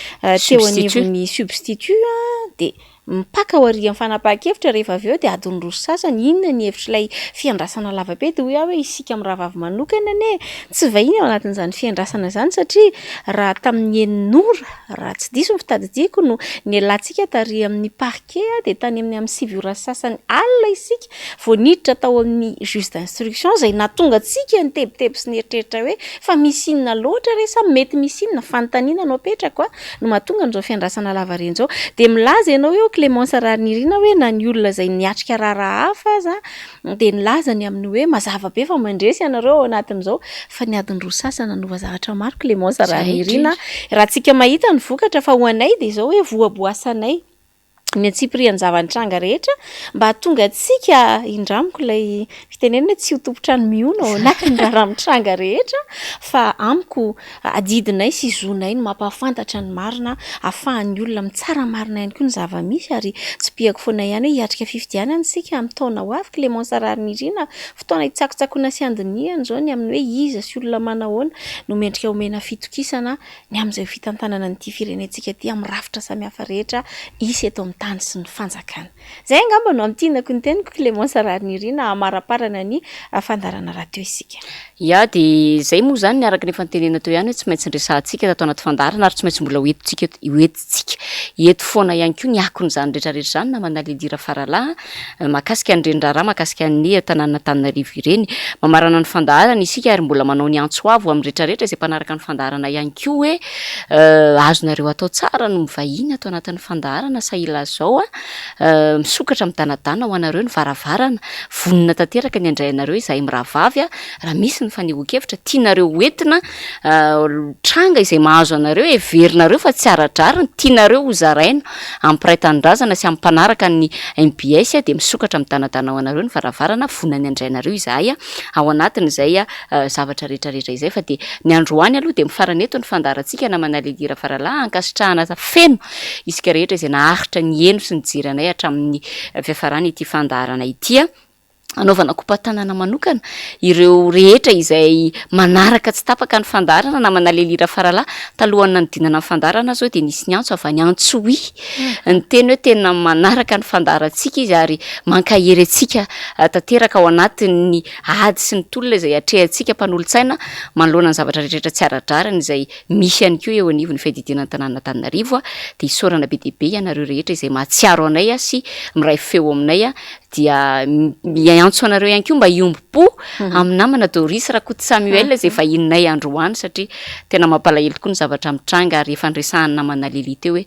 teo anivon'ny substitut dia mipaka ao aorian'ny fanapahan-kevitra rehefa avy eo dia adiny roa sy sasany. Inona ny hevitr'ilay fiandrasana lava be? Dia hoy aho hoe isika mirahavavy manokana anie tsy vahiny ao anatin'izany fiandrasana izany satria raha tamin'ny enina ora Raha tsy diso ny fitadidiako no nialantsika tary amin'ny parquet dia tany amin'ny amin'ny 9 ora sy sasany alina isika vao niditra tao amin'ny juge d'instruction izay nahatonga antsika nitebiteby sy nieritreritra hoe fa misy inona loatra re sa mety misy inona? Fanontaniana no apetrako a! no mahatonga an'izao fiandrasana lavareny izao. Dia milaza ianao eo Clémence Raharinirina hoe na ny olona izay niatrika raharaha hafa aza dia nilaza ny amin'ny hoe mazava be fa mandresy ianareo ao anatin'izao fa ny adiny roa sasany nanova zavatra maro Clémence Rahanirina raha tsika mahita ny vokatra fa ho anay dia izao hoe voaboasanay ny antsipirian'ny zava-nitranga rehetra mba hahatonga antsika indramiko ilay fitenenana hoe tsy ho tompon-trano mihono ao anatin'ny raharaha mitranga rehetra fa amiko Adidinay sy zonay ny mampahafantatra ny marina ahafahan'ny olona mitsara marina ihany koa ny zava-misy ary tsipihako foana ihany hoe hiatrika fifidianana isika amin'ny taona ho avy Clémence Raharinirina, fotoana hitsakotsakoana sy handinihana izao ny amin'ny hoe iza sy olona manahoana no mendrika homena fitokisana ny amin'izay ho fitantanana an'ity firenentsika ity amin'ny rafitra samihafa rehetra hisy eto amin'ny tany sy ny fanjakana. Izay angamba no hamintinako ny teniko Clémence Raharinirina hamaraparana ny fandaharana rahateo isika. Ya, dia izay moa izany araka ny efa notenenina teo ihany hoe tsy maintsy niresahantsika tato anaty fandaharana ary tsy maintsy mbola ho entintsika eto, ho entintsika eto foana ihany koa ny akon'izany rehetra rehetra izany namana Lily Rafaralahy mahakasika an'ireny raharaha mahakasika ny tanànan'Antananarivo ireny. Mamarana ny fandaharana isika ary mbola manao ny antso avo amin'ny rehetra rehetra izay mpanaraka ny fandaharana ihany koa hoe azonareo atao tsara ny mivahiny ato anatin'ny fandaharana sa ilazao misokatra midanadana ho anareo ny varavarana Vonona tanteraka ny handray anareo izahay mirahavavy raha misy ny fanehoan-kevitra tianareo ho entina, tranga izay mahazo anareo, heverinareo fa tsy ara-drariny, tianareo ho zaraina amin'ny mpiray tanindrazana sy amin'ny mpanaraka ny mbs dia misokatra midanadana ho anareo ny varavarana, vonona ny handray anareo izahay ao anatin'izay zavatra rehetra rehetra izay fa dia ny androany aloha dia mifarana eto ny fandaharantsika namana Lily Rafaralahy, ankasitrahana feno isika rehetra izay naharitra niheno sy nijery anay hatramin'ny fiafarany ity fandaharana ity. Anaovana kopa-tanana manokana ireo rehetra izay manaraka tsy tapaka ny fandaharana namana Lely Rafaralahy. Talohan'ny nanodinana ny fandaharana aho izao dia nisy niantso avy any Antsohihy niteny hoe tena manaraka ny fandaharantsika izy ary mankahery antsika tanteraka ao anatin'ny ady sy ny tolona izay atrehantsika mpanolotsaina manoloana ny zavatra rehetra tsy ara-drariny izay Misy ihany koa eo anivon'ny fiadidiana ny tanànan'Antananarivo dia isaorana be dia be ianareo rehetra izay mahatsiaro anay sy miray feo aminay dia miantso anareo ihany koa mba hiombom-po amin'ny namana Doris Rakoto Samuel izay vahininay androany satria tena mampalahelo tokoa ny zavatra mitranga ary efa niresahan'ny namana Lily teo hoe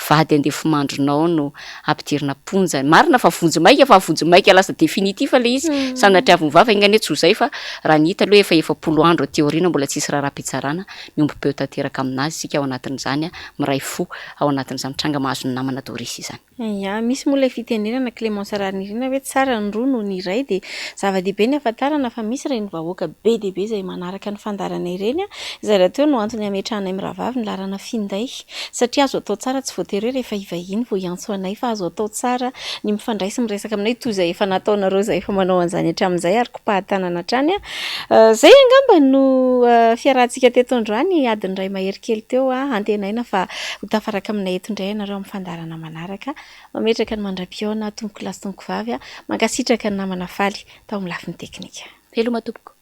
vady andefimandrinao no ampidirina am-ponja. Marina fa vonjimaika fa vonjimaika lasa définitif ilay izy, sanatriavin'ny vava enga anie tsy ho izay fa raha ny hita aloha efa 40 andro aty aoriana mbola tsisy raharaham-pitsarana, miombom-peo tanteraka aminazy isika ao anatin'izany, miray fo ao anatin'izany tranga mahazo ny namana Doris izany. Ya, misy moa ilay fitenenana Clémence Raharinirina hoe tsara ny roa noho ny iray dia zava-dehibe ny ahafantarana fa misy ireny vahoaka be dia be izay manaraka ny fandaharana ireny, izay rahateo no antony hametrahanay mirahavavy ny laharana finday. Satria azo atao tsara, tsy voatery hoe rehefa hivahiny vao hiantso anay fa azo atao tsara ny mifandray sy miresaka aminay toy izay efa nataonareo izay efa manao an'izany hatramin'izay ary kopahan-tanana hatrany. Izay angamba no fiarahantsika teto androany, adiny iray mahery kely teo. Antenaina fa ho tafaraka aminay eto indray ianareo amin'ny fandaharana manaraka. Mametraka ny mandra-pihaona tompokolahy sy tompokovavy. Mankasitraka ny namana Faly tao amin'ny lafiny teknika. Veloma tompoko.